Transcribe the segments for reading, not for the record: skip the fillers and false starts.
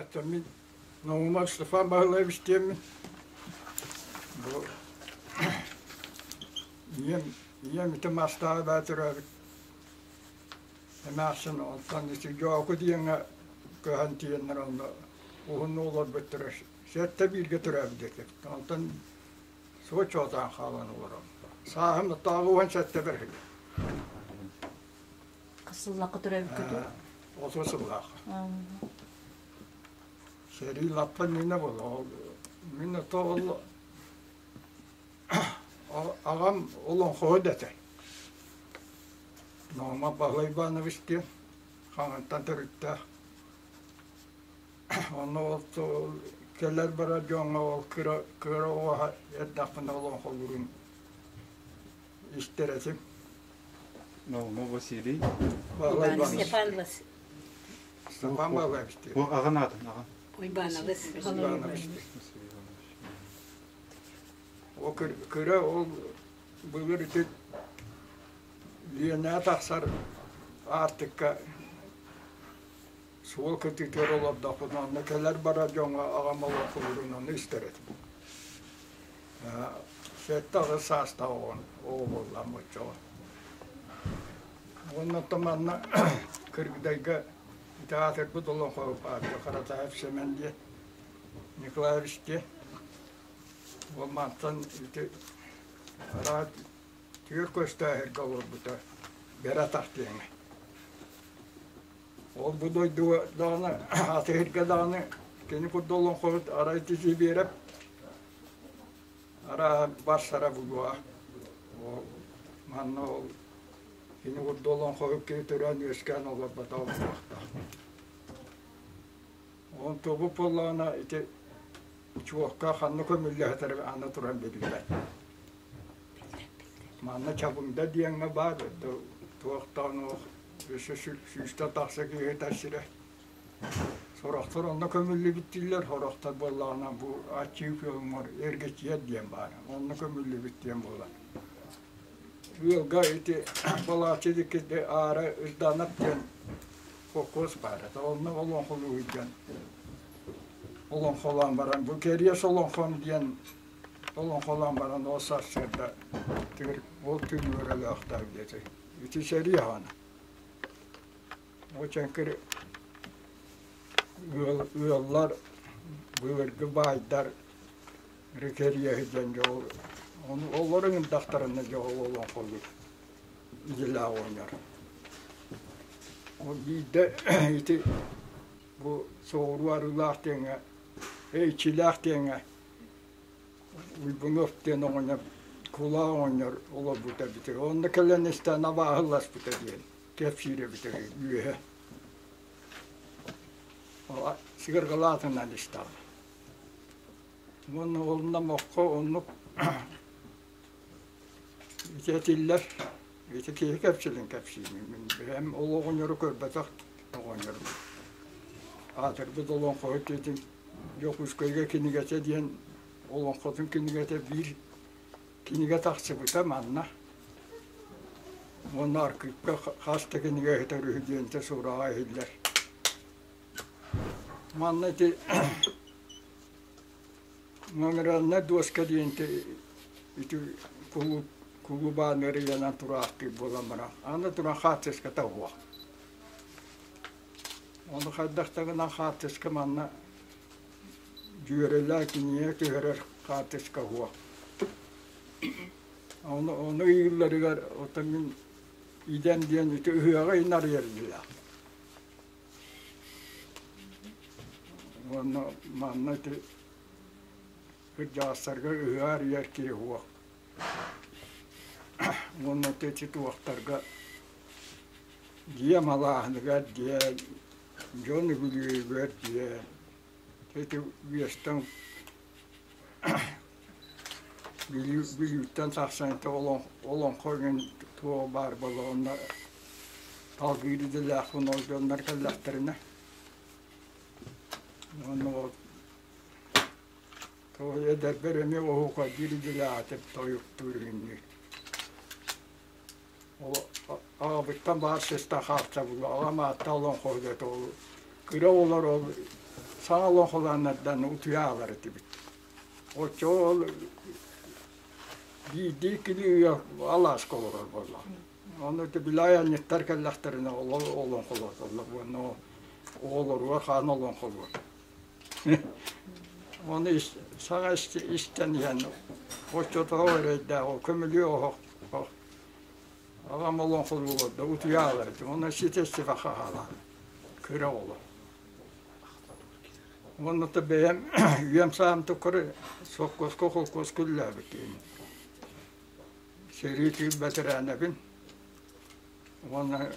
Оттон мин Наумов Степан Баһылаевич диэммин. Бу ийэм, ийэм ити мастааҕы баа төрөөбүт эмээхсин онтон ити Дьооку диэҥҥэ көһөн тиийэннэр онно уһуннук олорбуттара. Сэттэ бииргэ төрөөбүт этим. Онтон суочуотаан хаалан олорон. Сааһым тааҕы 17 бэрһин. Хас сыллаахха төрөөбүккүтүй? 30 сыллаах. Сэрии лаппа иннинэ буолла. Мин ото ол аҕам олоҥхоһут этэ. Ноома Баһылай Иванович диэн Хаҥантан төрүттээх. Онно ол кэлэр-барар дьоҥҥо ол кыра кыра оҕо эрдэхпинэ олоҥхолуурун истэр этим. Наумов Василий. Степан Васильевич. Степан Баһылаевич диэн. Аҕан аатын, аҕан. Уйбаанабыс. Уйбаанабыс. Ол кыра ол былыр ити Лиэнэҕэ тахсар аартыкка суол кытыытыгар олордохпутуна онно кэлэр-барар дьоҥҥо аҕам олоҥхолуурун ону истэр этим. 78 саастаах оҕон оҕо буоллаҕым оччоҕо. Уонна оттон манна Кыргыдайга театрбыт олоҥхо баар Харатаев Сэмэн диэн Николаевич диэн. Ол мантан ити араат түөр көстөөһөргө олорбута Бэрэ Атах диэҥҥэ. Ол бу дойдуга даҕаны атыһырга даҕаны кини курдук олоҥхоһут арай тизи биэрэп арааһа барсара буолуоҕа. Ол манна ол кини курдук олоҥхоһут киһи төрөөн үөскээн олорботоҕо буолуохтаах. Онтубут буоллаҕына ити чуокка ханна көмүллэ сытар аны туран биллибэт. Манна Чабыҥда диэҥҥэ баар, туохтаан ох өссө сүүстэн тахса киһи ытар сирэ. Сорохтор онно көмүллүбүт дииллэр, сорохтор буоллаҕына бу аччыы күөҥҥөр эргичийэр диэн баар, онно көмүллүбүт диэн буолар. Ыалга ити Балааччы диэки аара Ырдаанап диэн холкуос баар этэ. Онно олоҥхолуу сылдьан олоҥхолоон баран бу кэриэс олоҥхом диэн олоҥхолоон баран ол сарсыарда тыгыр ол түүн үөрэлэөхтөөх диэтэ. Ити сэрии аҕана. Ол чэҥкир ыал, ыаллар былыргы баайдар кэриэһи диэн дьол ону олор ыҥырдахтарына дьол олоҥхолуур идэлээх оҕонньор. Ол биирдэ ити бу соҕуруу арыылаах диэҥҥэ иччилээх диэҥҥэ Уйбунов диэн оҕонньор кулаа оҕонньор олорбута эбитэ. Онно кэлэн истээн абааһыласпыта диэн кэпсиир эбитэ үөһэ. Сыарҕалаатынан истэҕэ. Уонна ол номоххо оннук ити этиллэр, ити киһи кэпсэлин кэпсиибин. Мин бэйэм ол оҕонньору көрбөтөх оҕонньорум. Аатырбыт олоҥхоһут итин Дьокуускайга кинигэтэ диэн олоҥхотун кинигэтэ биир кинигэ тахсыбыта манна. Уонна архыыпка хас да кинигэ иһитэр үһү диэнтэ сураҕа иһиллэр. Манна ити мемориальнай дуоска диэн ити кулууп кулуубаан ыйанан тураахтыыр буолан баран аны туран хаартыската суох. Ону хайдах да гынан хаартыска манна дьүөрэлээх кинигэ түһэрэр хаартыска суох. Ону ону ыйыылларыгар оттон мин идэм диэн ити ыһыаҕы инарыйар идэлээх. Уонна манна ити кырдьаҕастарга ыһыа арыйар киһи суох. Уонна ити туохтарга дьиэ малааһыныгар дьиэ, дьон үбүлүөйүгэр дьиэ, ити үөстэн Бүлүүттэн тахсан ити олоҥхо игин туох баар буолла онно салгыыр идэлээхпин ол дьоннор кэллэхтэринэ уонна ол тоҕо эдэрбэр эмиэ оһуохайдыыр идэлээх этим тойуктуур иһиннии Ол аҕабыттан баар сыста хаалта буолуо. Аҕам аатта олоҥхоһут этэ ол. Кыра оҕолор ол Саҥа олоҥхолооннордон утуйа аалар этибит. Оччоҕо ол биирдии кини ыал алааска олорор буоллаҕа. Ону ити били айанньыттар кэллэхтэринэ олор олоҥхолотоллор уонна оҕолоругар хаан олоҥхолуор. Ону саҥа истэн иһэн оччотооҕу эрэйдээх ол көмүлүө оһох аҕам олоҥхолуу олордо утуйа аалар этим. Онон ситэ истибэххэ хаалаан кыра оҕолор. Уонна то бэйэм үйэм саам тухары сопхуоска холкуоска үлэлээбит киһибин. Сэрии түүн бэтэрээнэбин уонна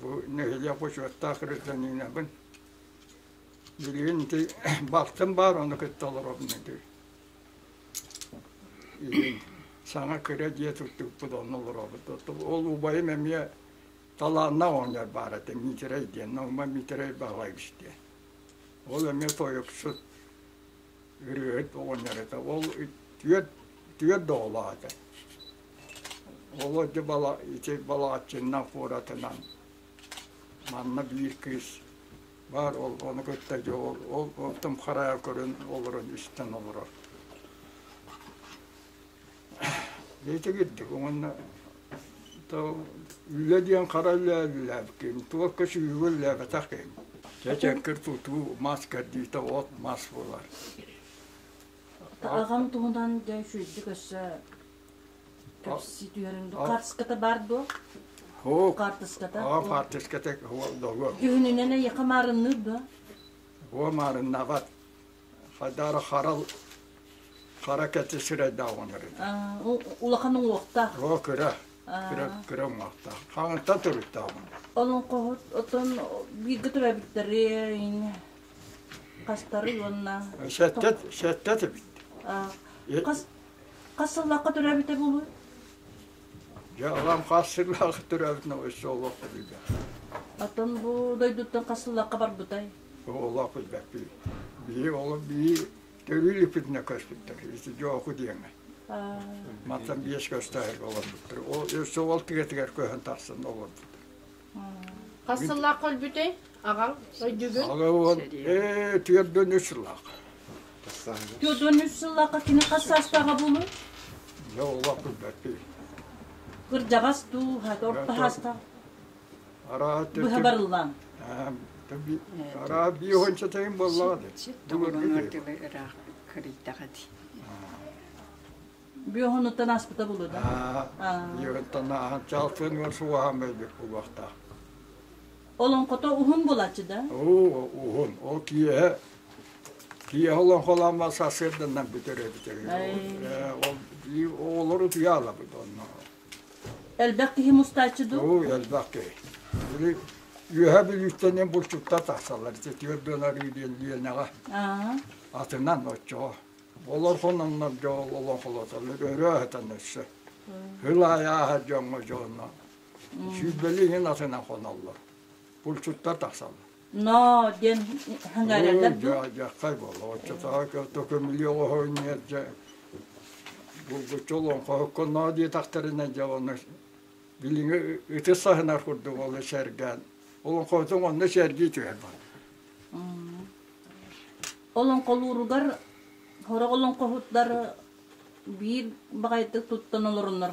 бу нэһилиэк бочуоттаах гражданинабын. Билигин ити балтым баар, ону кытта олоробун ити. Илин саҥа кыра дьиэ туттубуппут, онно олоробут. Ол убайым эмиэ талааннаах оҕонньор баар этэ, Миитэрэй диэн, Наума Миитэрэй Баһылайбыс диэн. Ол эмиэ тойуксут, ырыаһыт оҕонньор этэ. Ол түөрт, түөрт оҕолоох этэ. Ол ити бала, ити Балаҕаччыннан куоратынан манна биир кыыс баар, ол ону кытта дьэ ол, ол оттон харайа көрөн олорон истэн олорор. Ити кирдик уонна үлэ диэн хара үлэ үлэлээбиккин, туох көчүүгү үлэлээбэтэх киһим. Чэчэҥкир тутуу, мас кэрдиитэ от мас буолар. Аҕам туһунан дьэ үчүгэйдик өссө кэпсии түһэрин дуу. Хаартыската баар дуо? Оо, Хаартыската? Оо, хаартыската долуо. Дьүһүнүнэн эйиэхэ маарынныыр дуо? Оо, маарыннаабат. Хайдара харал хара кэти сирэйдээх оҕонньор этэ. Улахан уҥуохтаах. Оо, кыра. Кыра, кыра уҥуохтаах. Хаҥыттан төрүттээх оҕонньор. Олоҥхоһут отон бииргэ төрөөбүттэри хастары уонна Сэттэ, сэттэ эбит. Хас хас сыллаахха төрөөбүтэ буолуой? Дьэ, аҕам хас сыллаах төрөөбүтүн өссө олох билбэт. Оттон бу дойдуттан хас сыллаахха барбытай? Олох билбэппин. Биһи ол биһи төрүү иликпитинэ көспүттэр. Ити Дьооху диэҥҥэ. Мантан биэс көстөһөргө олорбуттар. Ол өссө ол тигэтигэр көһөн тахсан олорбуттар. Хас сыллаахха өлбүтэй аҕаҥ өйдүүгүн? Аҕа уон ээ 43 сыллаах. 43 сыллаахха кини хас саастааҕа буолуой? Дьэ олох билбэппин. Кырдьаҕас дуу, орто саастаах? Быһа барыллаан. Араа биир тайын буоллаҕа дии. Тоҕолонор дылы ыраах кырыйдаҕа дии. Бүөһүнүттэн ааспыта буолуо да? Биэһүнтэн ааһан чаалтыыныгар суоһаан бэйбит буолуохтаах. Олоҥхото уһун буолааччы да? Оо, уһун. Ол киэһэ киэһэ олоҥхолоон сарсыарданан бүтэр эбит. Ол оҕолору утуйа алабыт онно. Элбэх киһи мустааччы дуу? Оо, элбэх киһи. Били Үөһэ Бүлүүттэн булчуттар тахсаллар. Ити түөрт арыы диэн Лиэнэҕэ. Атынан оччоҕо. Олор хононнор дьол олоҥхолотоллор өрөө аһатан өссө. Ыл аайы ааһар дьоҥҥо дьонно. Сүүрбэлии иһин атынан хоноллор. Булчуттар тахсаллар. Но диэн хангараллар дуу? Дьаххай буолла. Оччотооҕу көмүлүө оһоһунньуйар дьэ булгуччу олоҥхоһукка ноо диэтэхтэринэ дьэ ону билиҥҥи ытыс саһынар курдук ол сэргээн олоҥхоһутуҥ онно сэргии түһэр бар. Олоҥхолууругар сорох олоҥхоһуттар биир баҕайытык туттан олороннор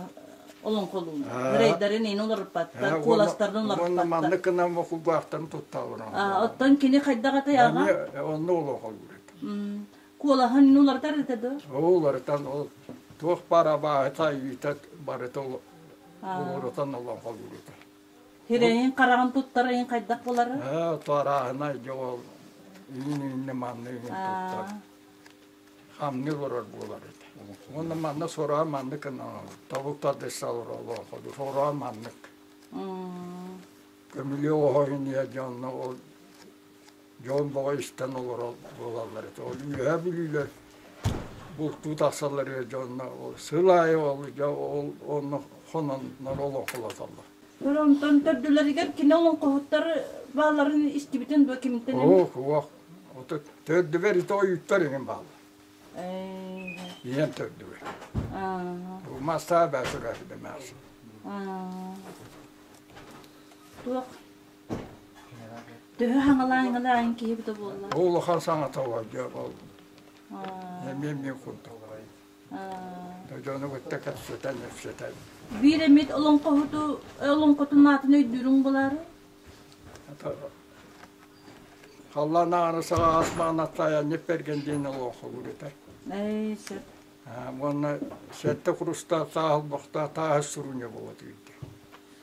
олоҥхолууллар. Нырайдарын иин олоруппаттар, куоластарын Уонна олоруппаттар. маннык гынан кулгаахтарын тутталлар. Оттон кини хайдах этэй аҕа? Эмиэ онно олоҥхолуур этэ. Куолаһын ин уларытар этэ дуо? Ол уларытан ол туох баар абааһыта айыыта барыта уларытан олоҥхолуур этэ. Сирэйин хараҕын туттарайын хайдах буолара? Туорааһынай дьэ ол иин ииннэ манны иин туттар. Хамныы олорор буолар этэ. Уонна манна сороҕо маннык гынан тобук тардыста олорор сороҕо маннык. Көмүлүө оһоһун иһэ дьонно ол дьон бөҕө истэн олорор буолаллар этэ. Ол үөһэ бүлүүлэр бултуу тахсаллар үһү дьонно ол сыл аайы ол дьэ ол онно хононнор олоҥхолотоллор. Онтон төрдүлэригэр кини олоҥхоһуттар баалларын истибитин дуо кимтэн эмит? Ох, ох. Ото төрдүбэр ити ойуттар иҥин бааллар. Ийэм төрдүбэр. Бу мастаа баатыр дэмээс. Туох? Төһө хаҥалаан-хаҥалаан киһи эбитэ буолла? Улахан саҥата дьэ ол эмиэ мин курдук. Дьону кытта кэпсэтэн кэпсэтэн. Биир эмит олоҥхоһуту олоҥхотун аатын өйдүүрүҥ булаары? Халлаан аҕаны саҕа асмаан аттаайан Ньиппэргэн диэн олоҥхолуур этэ. Ээ, сөп. Уонна сэттэ курустаах тааһылбахтаах тааһы суруня буола тиийдэ.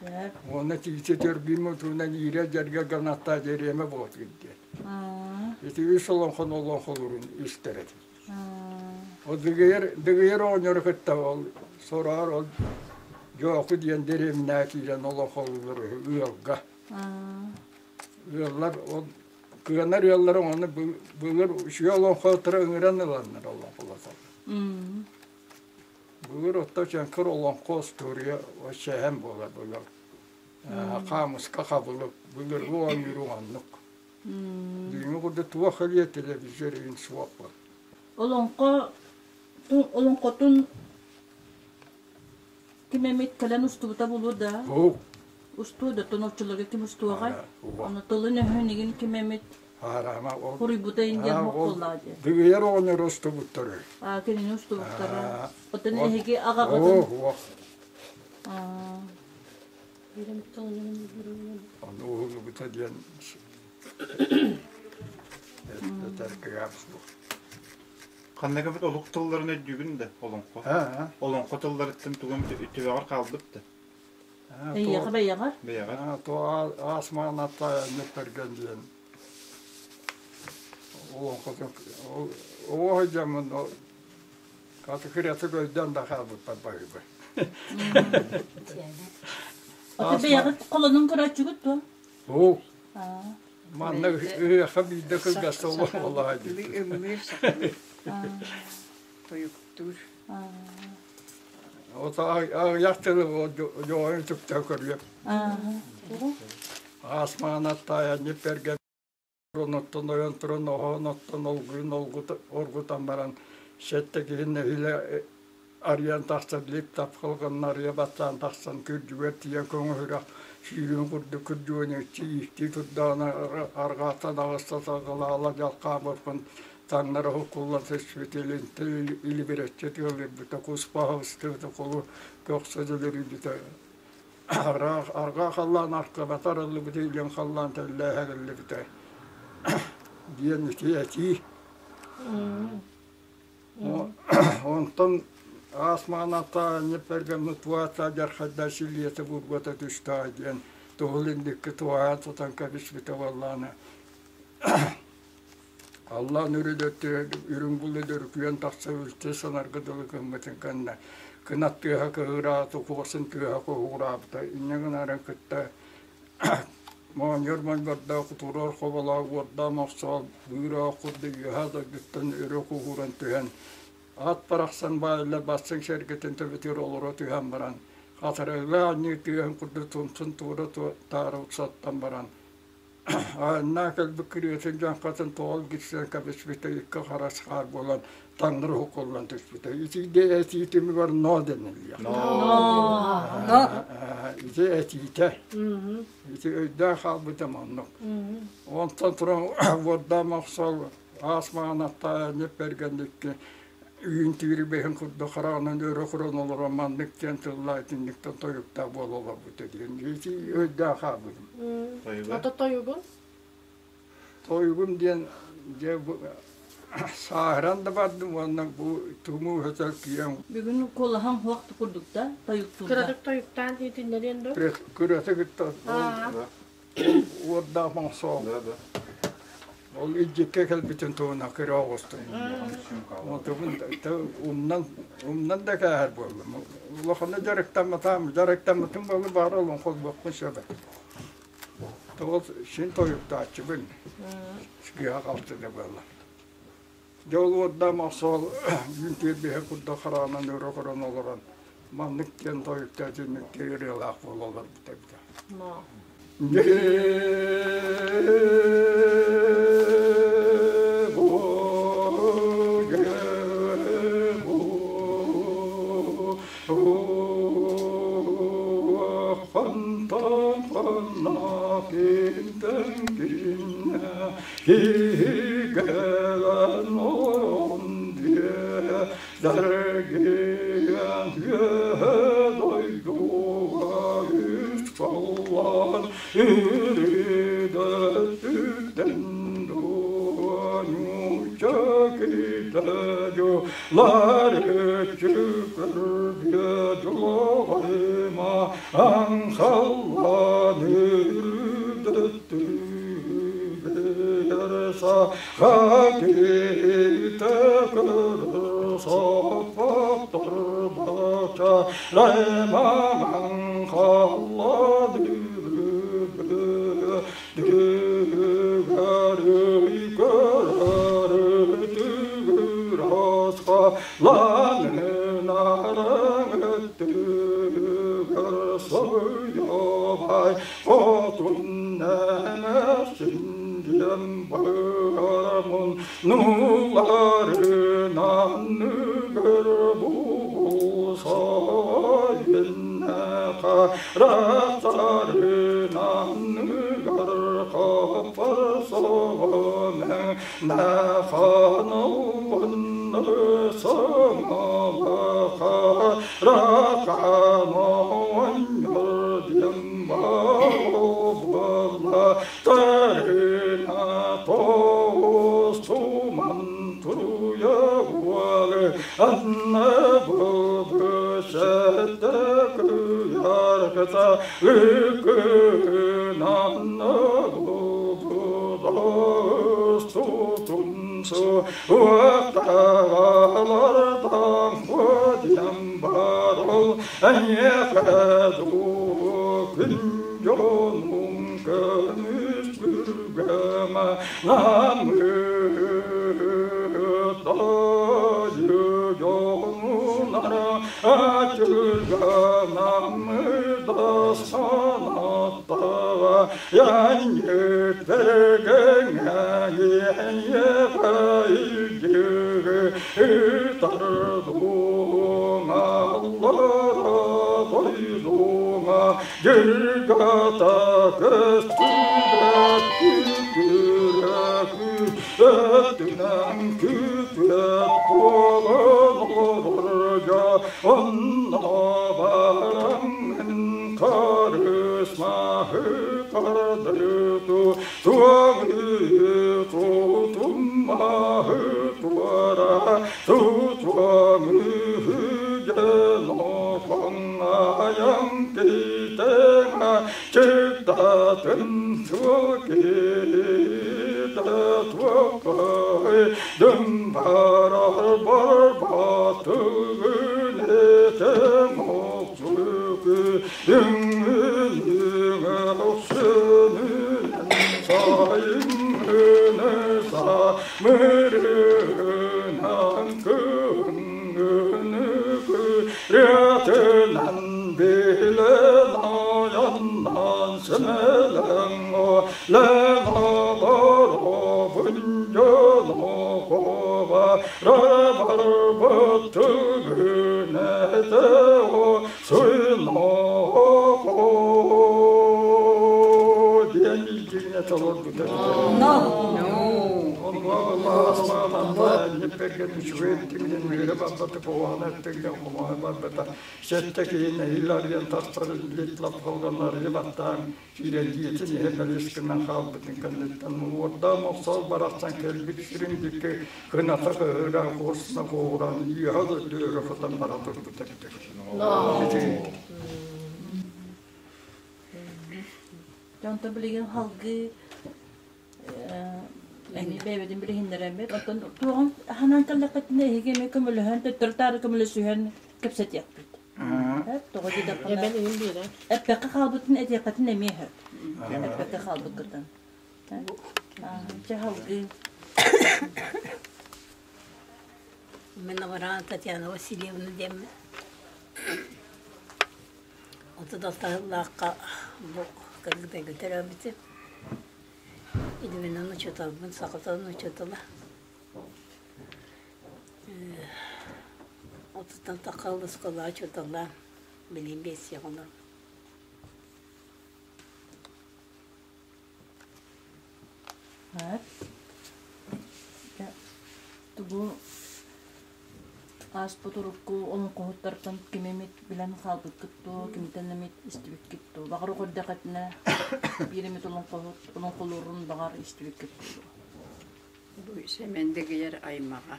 Сөп. Уонна тиити төргүүм утуунан иирэ дьэргэ ганаттаа дьэриэмэ буола тиийдэ. Ити үс олоҥхону олоҥхолуурун истэр этим. Ол Дыгыйар, Дыгыйар оҕонньору кытта ол сороҕор ол Дьооху диэн дэриэбинэҕэ киирэн олоҥхолууллар үһү ыалга. Ыаллар ол кыанар ыаллара ону былыр үчүгэй олоҥхоһуттары ыҥыран ыланнар олоҥхолотоллор. Былыр отто чэҥкир олоҥхо остуоруйа сэһэн буолар былыр. Хаамыска хабылык, былыргы оонньуур оннук. Бүгүҥҥү курдук туох элиэ телевизор иһин суох буол. Олоҥхо олоҥхотун ким эмит кэлэн устубута буолуо да? Устуо да, тоноччуларга ким устуоҕай? Ону тылын-өһүн игин ким эмит хуруйбута индиан буоллаа дии. Дыгыйар оҕонньор устубуттары. Аа, кинини устубуттара. Оттон эһиги аҕаҕытын? Аа. Ону уһуллубута диэн этэр кыаҕым суох. Ханнык эбит олук тылларын өйдүүгүн да олоҥхо? Олоҥхо тылларыттан тугум түбэҕэр хаалбыт да? Эйиэхэ бэйэҕэр? Бэйэҕэр. То аасмаан атта нөппөргөн диэн олоҥхотун оҕо дьаммын Хата кырыатык өйдөөн да хаалбыппар баһыыба. Ата бэйэҕит холонун көрөөччүгүт дуо? Оо. Манна ыһыахха биирдэ кылгас олоҕо дии. Ыммыыр сахалыы тойуктуур. Ото аҕыйах тылы дьоҕойун түптэ көрүөм. Аасмаан аттаайа ньипперге Оттон ойон туран оһоон оттон олгуйун оргутан баран сэттэ киһи нэһиилэ арыйан тахсан лип-тап халҕанна арыйа баттаан тахсан күрдьүгэр тиийэн көҥөһүрэх сүүрүөн курдук күрдьүгүн иччи ииктии турдаҕына арҕааттан аҕыста салҕалаала дьалхаамырпын таҥнары хуккуллан түспүт илинтэн илибирэччи тыалырбыта кус баһа ыстыбыта кулу көхсө дьөлөрүйбүтэ Арҕаа халлаан аркабата арыллыбыта, илин халлаан тэллээһэ эриллибитэ диэн ити этии. Онтон аас маанатаа ньиппэргэммит туата дьархайда силлиэтэ бургута түстээ диэн туһул инникки туһаайан тутан кэбиспитэ буоллаҕына Аллаан үрүдөттү үрүҥ булу дөрүкүйэн тахса үлтү санарга дылы гыммытын кэннэ кынат тыаһа кыһыраата, куосын тыаһа куһугураабыта. Инньэ гынарын кытта моонньор моҥгордоох, кутурар хоболоох, уордаах мохсоҕол быыраах курдук үөһээ дойдуттан өрө куһууран түһэн ат барахсан баайылла бастыҥ сэргэтин төбөтүгэр олоро түһэн баран хатырыгы анньыы тыаһын курдук тумсун туора таары уксаттан баран Ааннаа кэлбит кырыатын дьаҥхатын тоҕо илгистэн кэбиспитэ икки харас хаар буолан таҥнары уһукуллан түспүтэ. Итиидэ этии түмүгэр ноо дэниллиэх. Ити этиитэ. Ити өйдөөн хаалбытым оннук. Онтон туран уордаам охсол аас маҕанаттаа ньиппэргэнникки үүн түүрү бэһин курдук хараҕынан өрө туран олорон маннык диэн тыллаа итинниктэн тойуктаах буола олорбута диэн ити өйдөөн хаалбытым. Ото тойугун? Тойугум диэн дьэ сааһыран да бардым уонна бу тумуу өтөр киэн. Бүгүн куолаһаҥ суох курдук да тойуктуурда. Кыратык тойуктаан иһитиннэриэн дуо? Кыраты кытта уордаах моҥсоол. Ол илдьиккэ кэлбитин туһунан кыра оҕустум. Онтубун умнан умнан да кээһэр буоллум. Улаханна дьарыктамматаам, дьарыктаммытым буолла баара олоҥхолбоппун сөбө. Тоҕо син тойуктааччыбын. Кыһа халты да буолла. Дьэ ол уордаам охсоол үүн тиэрбиһэ курдук хараҕынан өрө көрөн олорон маннык диэн тойукта итинник ырыалаах буола олорбут эбитэ. Киһи кэлэн диэ Дэргиэн үөһэ дойдуга үс халлаан Иридэттүттэн дуоньуча китэдьу Ларычы көрбүө дьулаҕайма Аҥхаллаан үрдэттү Дьонто билигин халгыы эми бэйэбитин билиһиннэрэммит. Оттон туоҕун ханан кэллэххитинэ эһиги эмиэ көмөлөһөн, төттөрү-таары көмөлөсүһэн кэпсэтиэхпит. Тоҕо диэтэххинэ, Эбэн иһин биэрэ. эппэккэ хаалбытын этиэххитин эмиэ сөп. Эппэккэ хаалбыккытын. Чэ халгыы. Мин Авраам Татьяна Васильевна диэммин. 36 сыллаахха бу Кыргытайга төрөөбүтүм. Идэминэн учууталбын, саха тылын учуутала. Отуттан тахха оскуолаҕа учууталлаан билигин биэссийэҕэ олоробун. Бу ааспыт урукку олоҥхоһуттартан кими эмит билэн хаалбыккыт дуо, кимтэн эмит истибиккит дуо? Баҕар көрдөххүтүнэ биир эмит олоҥхоһут олоҥхолуурун баҕар истибиккит буолуо. Бу Сэмэн Дэгийэр аймаҕа.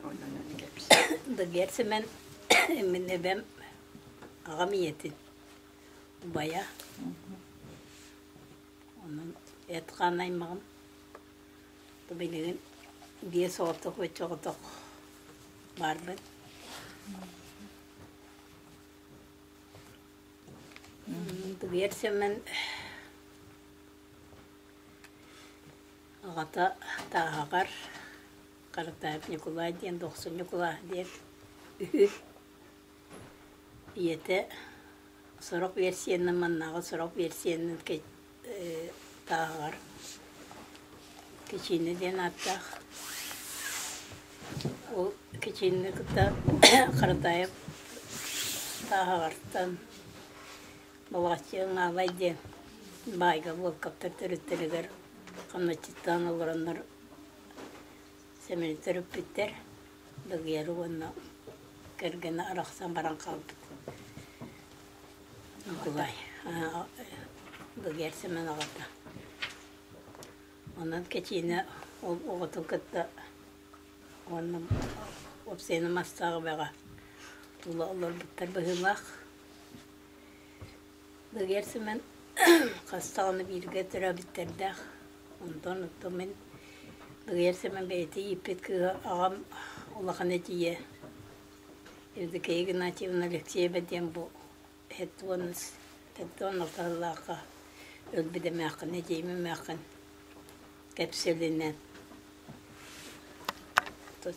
Онон кэпсээ. Дэгийэр Сэмэн мин эбэм аҕам ийэтин убайа. Онон эт-хаан аймаҕым билигин 5 соҕотох өччоҕотох баарбын. Дэгийэр Сэмэн аҕата Тааһаҕар Харатаев Ньукулай диэн Дохсун Ньукулаа диэн үһү. Ийэтэ сорох версиянан маннааҕы сорох версиянан Тааһаҕар Кичиинэ диэн ааттаах. Ол Кичиинэни кытта Харатаев Тааһаҕартан Балаҕаччы Аҥаалай диэн баайга Волковтар төрүттэригэр хамначчыттаан олороннор Сэмэни төрөппүттэр Дагыйары уонна кэргэнэ арахсан баран хаалбыт Ньукулай Дагыйар Сэмэн аҕата. Онон Кэчиинэ ол оҕотун кытта уонна уопсайынан мастаах эбэҕэ тула олорбуттар быһыылаах. Дагыйар Сэмэн хас даҕаны бииргэ төрөөбүттэрдээх. Онтон оттон мин Дагыйар Сэмэн бэйэтэ ииппит кыыһа аҕам улахан эдьиийэ Евдокия Игнатьевна Алексеева диэн бу 76 сыллаахха өлбүт эмээххин, эдьиийим эмээххин кэпсэлинэн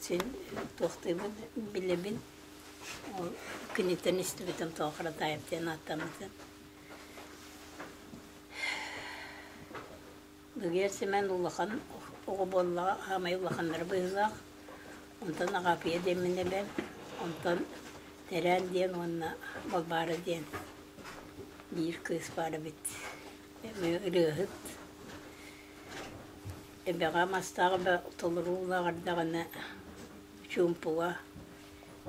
син туохтуубун билэбин. Ол киниттэн истибитим тоҕо Харатаев диэн ааттаммытын. Дыгыйар Сэмэн улахан оҕо буоллаҕа, саамай улаханнара быһыылаах. Онтон Аҕаапыйа диэммин эбэм, онтон Тэрээн диэн уонна Балбаара диэн биир кыыс баар эбит. Эмиэ ырыаһыт. Эбэҕэ мастаах эбэ толоруулаах эрдэҕинэ чуумпуга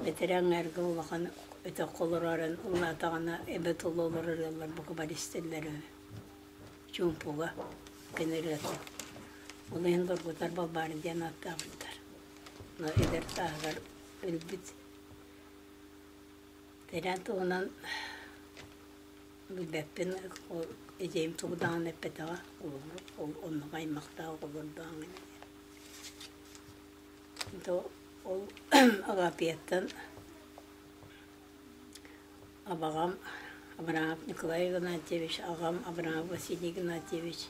бэтэрээ аҥаарга улахан өтөххө олороорун ыллаатаҕына эбэ тула олорор ыаллар бука бары истэллэр үһү. Чуумпуга кини ырыата. Ол иһин Доргутар Балбаара диэн ааттаабыттар. Но эдэр сааһыгар өлбүт. Тэрээн туһунан билбэппин, ол эдьиийим тугу даҕаны эппэтэҕэ. Ол оннук аймахтаах оҕолордоох ини. Ол Агааппыйаттан абаҕам Абрамов Николай Игнатьевич, аҕам Абрамов Василий Игнатьевич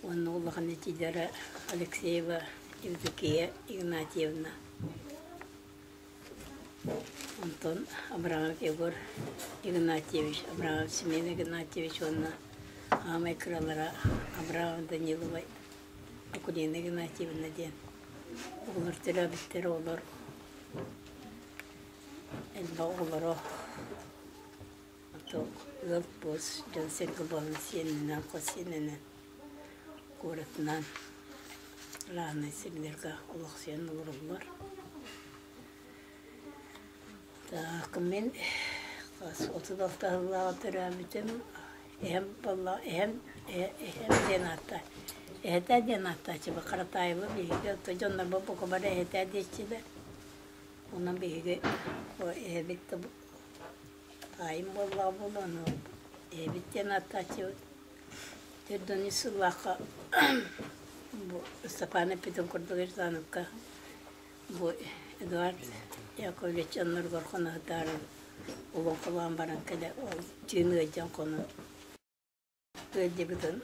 уонна улахан этиилэрэ Алексеева Евдокия Игнатьевна. Онтон Абрамов Егор Игнатьевич, Абрамов Семен Игнатьевич уонна аамай кыралара Абрамов Данилова Акулина Игнатьевна диэн оҕолор төрөөбүттэр оҕолор элбэх оҕолоро ыал буос дьон-сэргэ буолан сиэнинэн хос сиэнинэн куоратынан разные сирдэргэ олохсуйан олороллор. Так мин 36 сыллааҕы төрөөбүтүм. Эһэм буолла эһэм эһэм диэн аатта эһэтээ диэн ааттааччыбыт Харатаева биһиги оттон дьоннорбут бука бары эһэтээ диэччилэр. Онон биһиги эһэбит да таайым буоллаҕа буолуо, ону эһэбит диэн ааттааччыбыт. Төрдүн сыллаахха бу Ыстапаан эппитин курдук Рязановка бу Эдуард Яковлевич онноругар хоноһутаары олоҥхолоон баран кэлэ ол түүн ыалдьан хонон ыалдьыбытын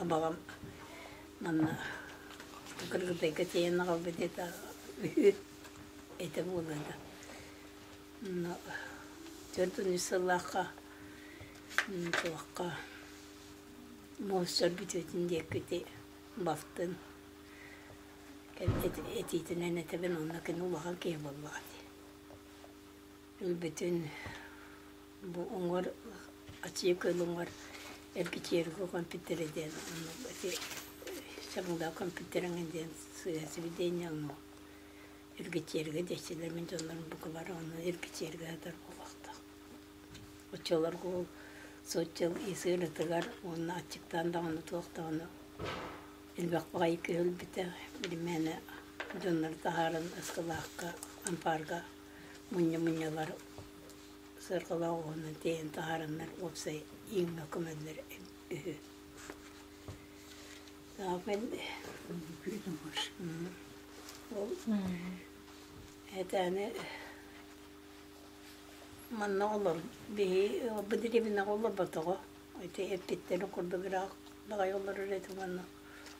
абаҕам манна Кыргыдайга тиийэн аҕалбыт диэтэ үһү этэ буолуо да. 43 сыллаахха туохха муус бүтүөтүн диэккити балтын этиитинэн этэбин онно кини улахан киһи буоллаҕа дии. Өлбүтүн бу уҥуор аччык күөл уҥуор Эргичиэргэ компьютеры диэн онно ити сабыылаах компьютерыҥ диэн сыыһа сибидиэнньэ онно Эргичиэргэ диэччилэр мин дьоннорум бука бары онно Эргичиэргэ сытар буолуохтаах. Оччолорго ол соччо исыырытыгар уонна аччыктаан даҕаны туох даҕаны элбэх баҕайы киһи өлбүтэ. Биримээнэ дьоннору таһааран ыскылаахха, ампаарга мунньа-мунньалар сыарҕалаах оҕуһунан тиэйэн таһаараннар уопсай ииҥҥэ көмөллөр үһү. Ол этээни манна олор биһи бу дэриэбинэҕэ олорботоҕо. Ити эппиттэрин курдук ыраах баҕайы олорор этим уонна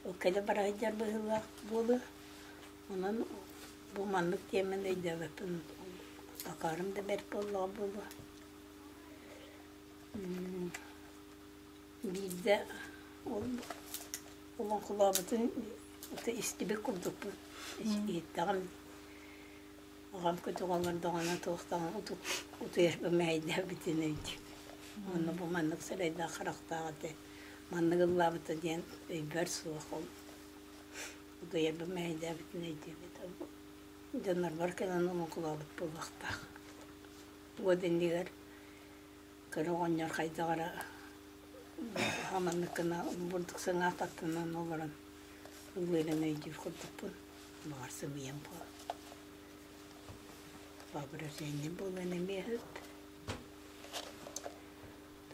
ол кэлэ бара сылдьар быһыылаах буолуо. Онон бу маннык диэммин өйдөөбөппүн. Акаарым да бэрт буоллаҕа буолуо. Биирдэ ол олоҥхолообутун истибит курдукпун. Иһиттэҕим Аҕам көтөҕө олордоҕуна туох даҕаны утуйарбын мэһэйдээбитин өйдүүм. Уонна бу маннык сырайдаах харахтаах этэ, маннык ыллаабыта диэн өйбөр суох ол утуйарбын мэһэйдээбитин өйдүүбүт. Дьоннорбор кэлэн олоҥхолообут буолуохтаах. Уот иннигэр кыра оҕонньор хайдах эрэ хаманнык гына бурдук сыҥаах аттынан олорон ыллыырын өйдүүр курдукпун. Баҕар сымыйам буолуо. Воображение буолан эмиэ сөп.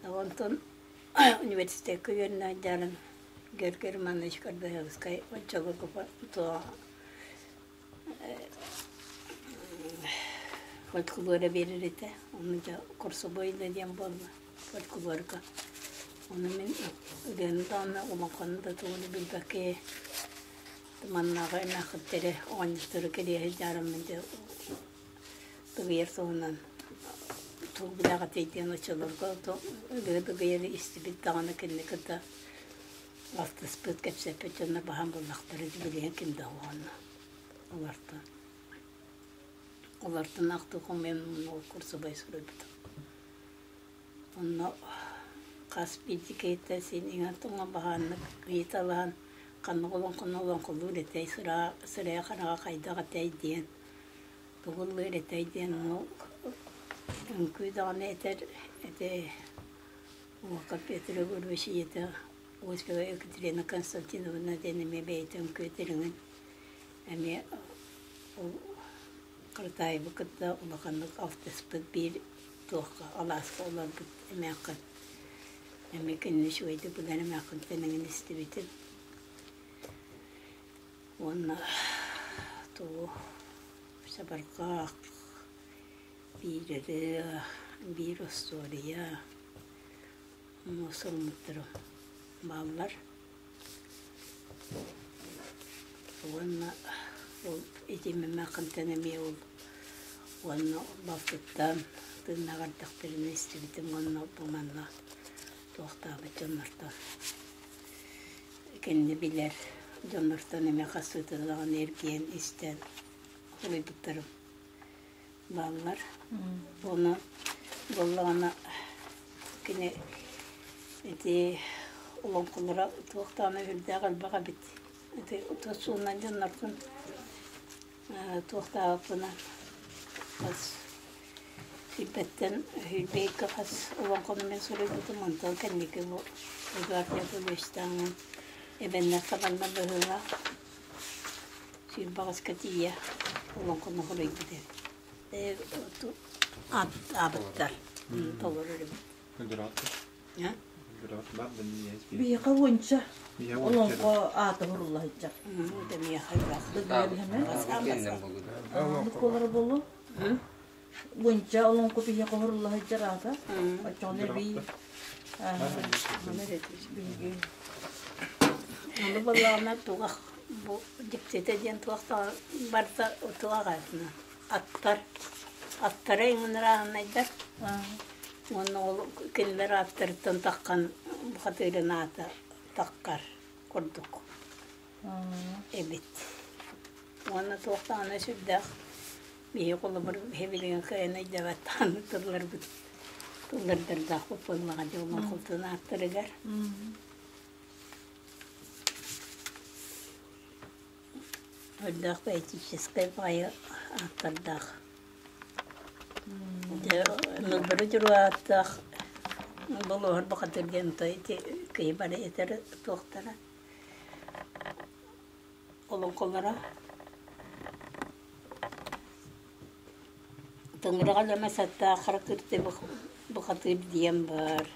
Онтон университекка үөрэнэ сылдьарын Георгий Романович Горбачевскай оччолорго фольклора биэрэр этэ. Ону дьэ курсовой да диэн буолла фольклорга. Ону мин ырыаны даҕаны, олоҥхону да тугу да билбэккэ Маннааҕы эмээххиттэри, оҕонньоттору кэриэһи дьаарыммын дьэ Дыгыйар туһунан тугу билэҕитий диэн оччолорго ырыа Дыгыйары истибит даҕаны кинини кытта алтыспыт, кэпсэппит дьоннор баһаам буллахтара билигин ким да оһоҕонно олортон. Олортон ахтыы хомуйан ол курсубай суруйбутум. Онно хас биирдии киһиттэн син иҥэн-тоҥон баһааннык ыйыталаһан, ханнык олоҥхону олоҥхолуур этэй, сырайа-хараҕа хайдах этэй диэн, тугу ыллыыр этэй диэн ону үҥкүү даҕаны этэр этэ Уока Петр Егорович ийэтэ Осипова Екатерина Константиновна диэн эмиэ бэйэтэ үҥкүү этэринэн эмиэ ол Кырытаайбы кытта улаханнык алтыспыт биир туохха алааска олорбут эмээххин эмиэ кинини үчүгэйдик билэр эмээххинтэн эҥин истибитим уонна тугу сабарҕах биир ырыа биир остуоруйа суруммуттарым бааллар Уонна ол итиммэххинтэн эмиэ ол уонна балтыттан тыыннаах эрдэхтэринэ истибитим уонна бу манна туохтаабыт дьоннортон кинини билэр дьоннортон эмиэ хасыыта даҕаны эргийэн истэн суруйбуттарым бааллар. Уонна буоллаҕына кини ити олоҥхолоро туох даҕаны үрдээх элбэх эбит. Ити тосуунан дьоннорбун туохтаабыппына хас сүүрбэттэн сүүрбэ хас олоҥхону мин суруйбутум онтон кэнники бу Эдуард Яковлевичтааҥҥын эбэннэр табаннар быһыылаах Сүүрбэҕэскэ тиийэ олоҥхону хоруйбут эбит. Аабыттар толорор эбит. Биһиэхэ уонча олоҥхо аата уһурулла сылдьар. Олоҥхолоро буолуо. Уонча олоҥхо биһиэхэ уһурулла сылдьар аата. Оччоҕуна эбии биһиги Ону буоллаҕына тугах бу дьиктитэ диэн туох барыта туох аттар аттара иҥнэрааһынайдар уонна ол кинилэр ааттарыттан таххан бухатыырын аата таххар курдук эбит. Уонна туох даҕаны сүрдээх биһи холобур биһи билигин кыайан өйдөөбөт даҕаны тылларбыт. Тыллардардаахпыт буоллаҕа дии олоҥхотун ааттарыгар. Өрдөөх поэтическай баҕайы ааттардаах. Дьэ, Ньурбары дьоруой ааттаах Болуоһар бухатыыр диэн то ити киһи бары этэр туохтара олоҥхолоро. Тыҥыраҕа лэмэ саттаах хара кырты бухатыыр диэн баар.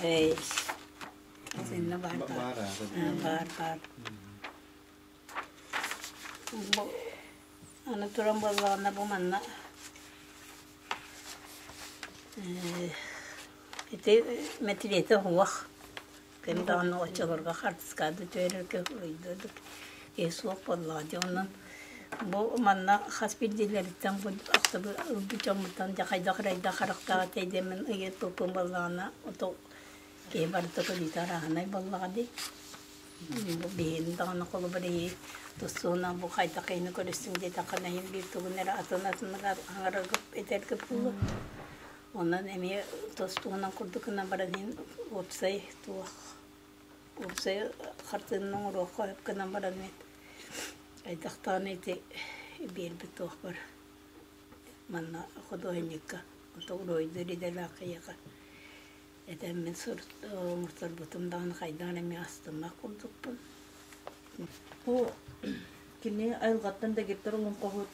Эй, итиннэ баар баар. Баар баар. Бу аны туран буоллаҕына бу манна ити мэтириэтэ уһуох ким даҕаны оччолорго хартыскаады түһэрэргэ ыйдыдык киһи суох буоллаҕа дии онон бу манна хас биирдиилэриттэн бу ахтыбы ылбыт дьоммуттан дьэ хайдах эрэ харахтаах этэй диэммин ыйыппыппын буоллаҕына ото киһи барыта көрүүтэ арааһынай буоллаҕа дии Бу биһигини даҕаны холобур иһи тустууна бу хайдах киһини көрүстүҥ диэтэххинэ иһин биир тугун эрэ атын атыныгар аҥарарга этэргэ буолуо. Онон эмиэ тустуунан курдук гынан баран иһин уопсай туох уопсай хартыынаны оҥоруохха сөп гынан баран хайдах даҕаны ити биэрбит туохпар манна худуоһунньукка уруһуйдуур идэлээх киһиэхэ Этэммин оҥорторбутум даҕаны хайдах эрэ эмиэ астыммат курдукпун. Бу кини айылҕаттан дэгиттэр олоҥхоһут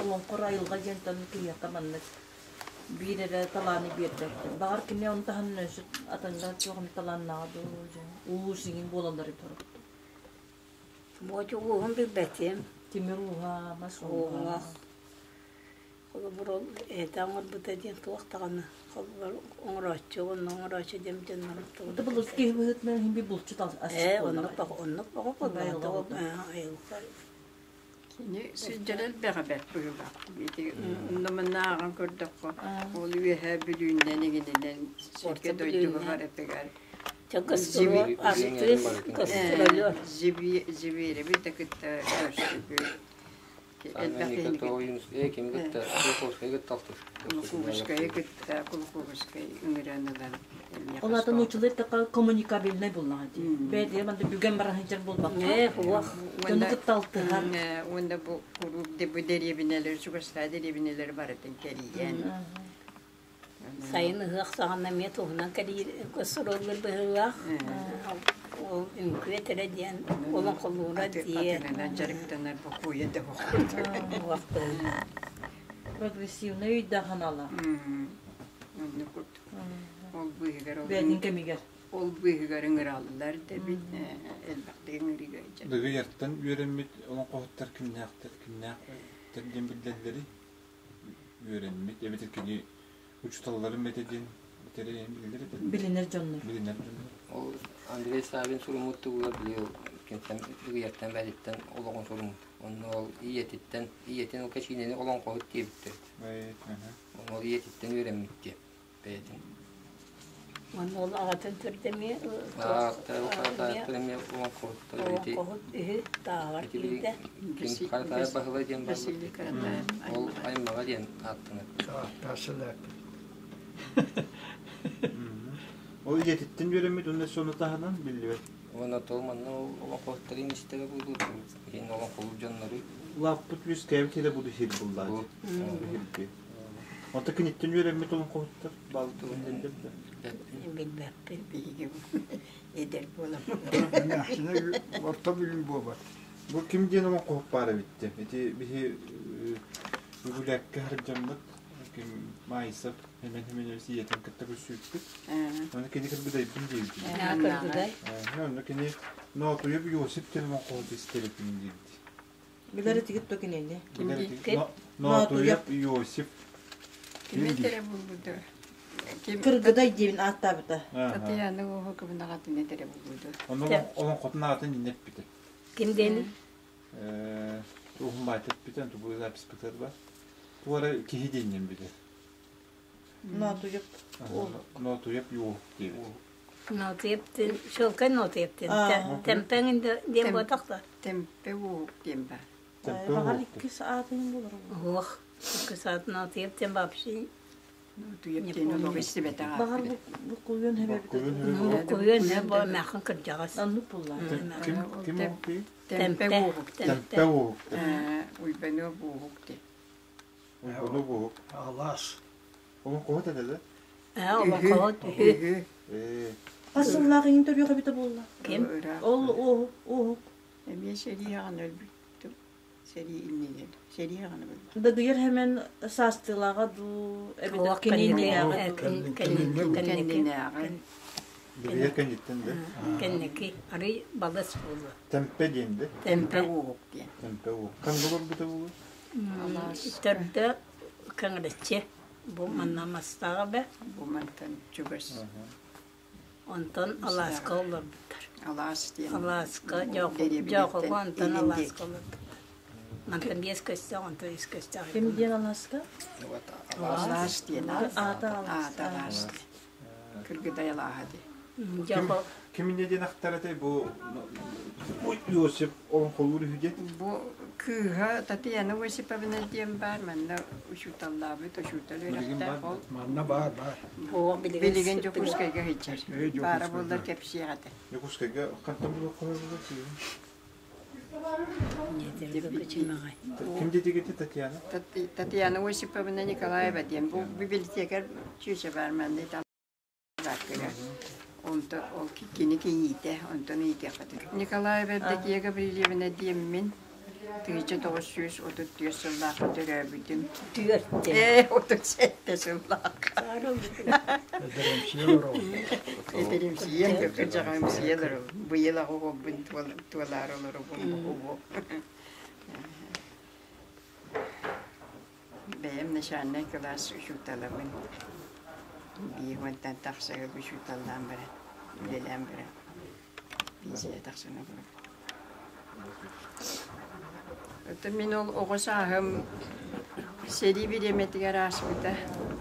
олоҥхор айылҕа диэнтэн киһиэхэ маннык биир эрэ талааны биэрбэттэр. Баҕар кини ону таһынан өссө атыҥҥа туох эмит талааннааҕа дуу, уу сиҥин буолаллар эбит ордук. Буочу ууһун билбэтим. Тимир ууһа, мас ууһа. Холобур, ол эһэтэ оҥорбута диэн туох даҕаны холобур оҥорооччу уонна оҥорооччу диэн дьоннорум Это был киһи быһыытынан иһин бир булчут Ээ, оннук оннук бөҕө буолбатах айылҕа Кини сылдьар элбэҕэ бэрт быһыылаах. Ити онно-манна ааҕан көрдөххө, ол үөһээ Бүлүүннэн иҥининэн сиргэ дойдуга барытыгар артыыс гастролер Зибиэрэби да кытта көрсүбүт. Элбэх киһини кытта Кулукуубускайы кытта Кулукуубускай ыҥыран ылан Ол атын учулар такка коммуникабельнай буллаҕа дии. Бэйэтигэр манна бүгэн баран сылдьар буолбакка. Ээ, уох. Дьону кытта алтыһар. Уонна бу куруук бу дэриэбинэлэр, чугастаа дэриэбинэлэр барытын кэрийэн. Сайын ыһыах саҕана эмиэ туһунан суруллар быһыылаах. Ол үҥкүү этэрэ диэн олоҥхолуура диэн. Атынан дьарыктанар бокуойа да Прогрессивнай өйдөөх санаалаах. Оннук курдук. Ол быыһыгар Бэйэтин кэмигэр. Ол быыһыгар ыҥыраллар да эбит элбэхтик ыҥырыыга Дыгыйартан үөрэммит олоҥхоһуттар кимнээхтэр кимнээхтэр диэн биллэллэрий? Үөрэммит эбэтэр кини учууталларын этэ диэн билинэр этэ. Билинэр дьоннор. Билинэр дьоннор. Ол Андрей Савин суруммут тугуга били кимтэн Дыгыйартан бэйэтиттэн олоҕун суруммут. Онно ол ийэтиттэн ийэтин ол кэчиинэни олоҥхоһут диэбиттэр. Ол ийэтиттэн үөрэммит диэн бэйэтин. Уонна ол аҕатын төрдө эмиэ эмиэ олоҥхоһуттар олоҥхоһут үһү тааҕар киирдэ. Харатаайап Баһылай диэн бар Ол аймаҕа диэн ааттанар. Ол ийэтиттэн үөрэммит уонна сону таһынан биллибэт. Уонна тол манна олоҥхоһуттарын истэрэ буолуо иһин олоҥхолуур дьоннору Лааппыт үөскээбит сирэ буду сир буллаачы. Онто киниттэн үөрэммит олоҥхоһуттар бааллар да. Билбэппин. Биһиги эдэр буоламмыт. Орто Бүлүү буолбат. Бу ким диэн олоҥхоһут баар эбит Ити биһи Үгүлэккэ сылдьаммыт ким Маайсов Хэмэн Хэмэнович ийэтин кытта көрсүбүппүт. Ону кини кыргыдайбын диэбит. Кыргыдай. Онно кини Ноотуйап Иосиф диэн олоҥхоһут истэриппин диэбит. Билэр этигит то кинини. Ноотуйап Иосиф. Ким этэрэ булбута? Кыргыдай диэбин ааттаабыта. Татьяна Оһоковнаҕатын этэрэ булбута. Онно олоҥхотун аатын иннэ эппитэ. Ким диэни? Уһун баайта эппитэ, тубу запись бар. Туора киһи диэннэн билэр. Ноотуйап. Ноотуйап Иосиф диэбит. Ноотуйап диэн, шелкай ноотуйап диэн. Тэмпэҥ диэн буотах да? Тэмпэ уоһук диэн бар. Баҕар иккис аатын булар. Ох, иккис аатын Атыйап диэн вообще Атыйап диэн олох истибэтэх Баҕар бу куйун хэбэбит. Бу куйун бу мэхин кырдьаҕас. Оннук булла. Ким ким ол Тэмпэ буоһук. Тэмпэ буоһук. Уйбаныа буоһук ти. Уйбаныа буоһук. Алаас. Олоҥхоһут этэ да? Ээ, олоҥхоһут үһү. Ээ. Хас сыллаах иҥин төрүөх эбитэ буолла? Ким? Ол уоһук, уоһук. Эмиэ сэрии аҕана өлбүт. Сэрии иннинэ. Сэрии аҕана өлбүт. Дыгыйар Хэмэн саастыылааҕа дуу, эбэтэр кининнээҕи дуу? Кэннинээҕи. Дыгыйар кэнниттэн да? Кэнники арый балыс буолуо. Тэмпэ диэн да? Тэмпэ уоһук диэн. Тэмпэ уоһук. Ханна олорбута буолуо? Төрдө Кэҥирэччи. Бу манна мастааҕа бэ. Бу мантан чугас. Онтон Алааска олорбуттар. Алаас диэн. Алааска, Дьоохуга онтон Алааска олорбуттар. Мантан биэс көстөөх, онтон үс көстөөх. Ким диэн Алааска? Алаас диэн. Аата Алаас. Аата Алаас диэн. Кыргыдай алааһа диэн. Дьоохо Ким инньэ диэн ахтар этэй бу Иосиф олоҥхолуур үһү диэн? Бу кыыһа Татьяна Осиповна диэн баар, манна учууталлаабыт, учуутал үөрэхтээх ол. Манна баар, баар. Оо, билигин Дьокуускайга сылдьар. Баара буоллар кэпсиэх этэ. Дьокуускайга хантан булуохха Ким диэтигити Татьяна? Татьяна Осиповна Николаева диэн. Бу библиотекарь чүөчэ баар манна Онто ол кини кийиитэ, онтон ыйытыаххытын. Николаева Евдокия Гаврильевна диэммин 1934 сыллаахха төрөөбүтүм. Түөрт. Ээ, 37 сыллаахха. Эдэримсийэн, кырдьаҕамсыйа олоробун. Быйыл аҕа оҕобун туолаары олоробун бу. Бэйэм начальнай кылаас учууталабын. Биир уонтан тахса учууталлаан баран, үлэлээн баран, пенсия тахсан олоробун. Оттон мин ол оҕо сааһым сэрии бириэмэтигэр ааспыта.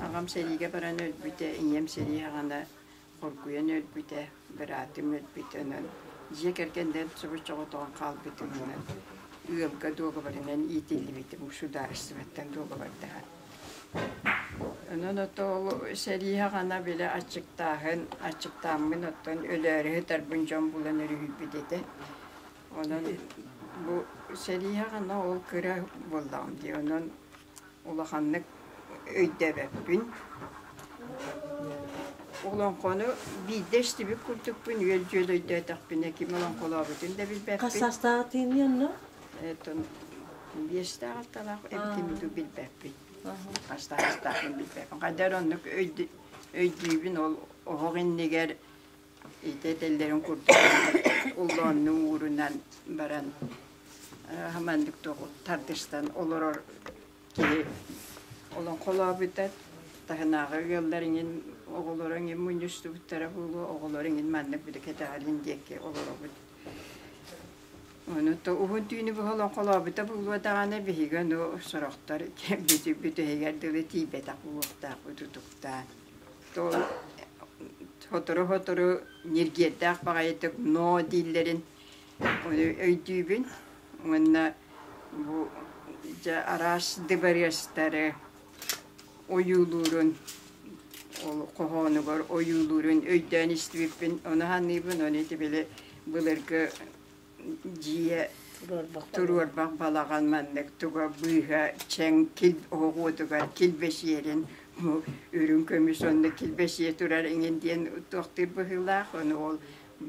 Аҕам сэриигэ баран өлбүтэ, ийэм сэрии саҕана хоргуйан өлбүтэ, быраатым өлбүтэ. Онон дьиэ кэргэннэрим собус-соҕотоҕун хаалбытымынан ыалга дуогабарынан иитиллибитим, судаарыстыбаттан дуогабардаһан. Онон ото ол сэрии саҕана били аччыктааһын, аччыктааммын оттон өлөөрү сытарбын дьон булан өрүһүйбүт этэ. Онон бу сэрии саҕана ол кыра буоллаҕым дии, онон улаханнык өйдөөбөппүн. Олоҥхону биирдэ истибит курдукпун, үөл-дьүөл өйдөөтөхпүнэ ким олоҥхолообутун да билбэппин. Хас саастаах тиийэн онно? Этон биэстээх алталаах эбитин дуу билбэппин. Хастаахтаахпын билбэппин. Хайдар оннук өйдүүбүн ол оһох иннигэр ити этэллэрин курдук уллооннуу уурунан баран хамандык тардыстан олорор киһи олоҥхолообута таһынааҕы ыаллар иҥин оҕолоро иҥин мунньустубуттара буолуо оҕолор иҥин маннык били кэтэҕэлин диэки олоробут ону то уһун түүнү быһа олоҥхолообута буолуо даҕаны биһиги ону сорохтор бүтэһигэр дылы тиийбэтэх буолуохтаахпыт утуктаан Сотору-сотору ньиргиэрдээх баҕайытык ноо дииллэрин ону өйдүүбүн уонна бу дьэ араас дыбарыастары ойуулуурун ол хоһоонугар ойуулуурун өйдөөн истибиппин ону саныыбын ону ити били былыргы дьиэ туруорбах балаҕан маннык туга быыһа чэҥ кил оһоҕуотугар килбэсиэрин үрүҥ көмүс онно килбэсиэ турар иҥин диэн туохтуур быһыылаах ону ол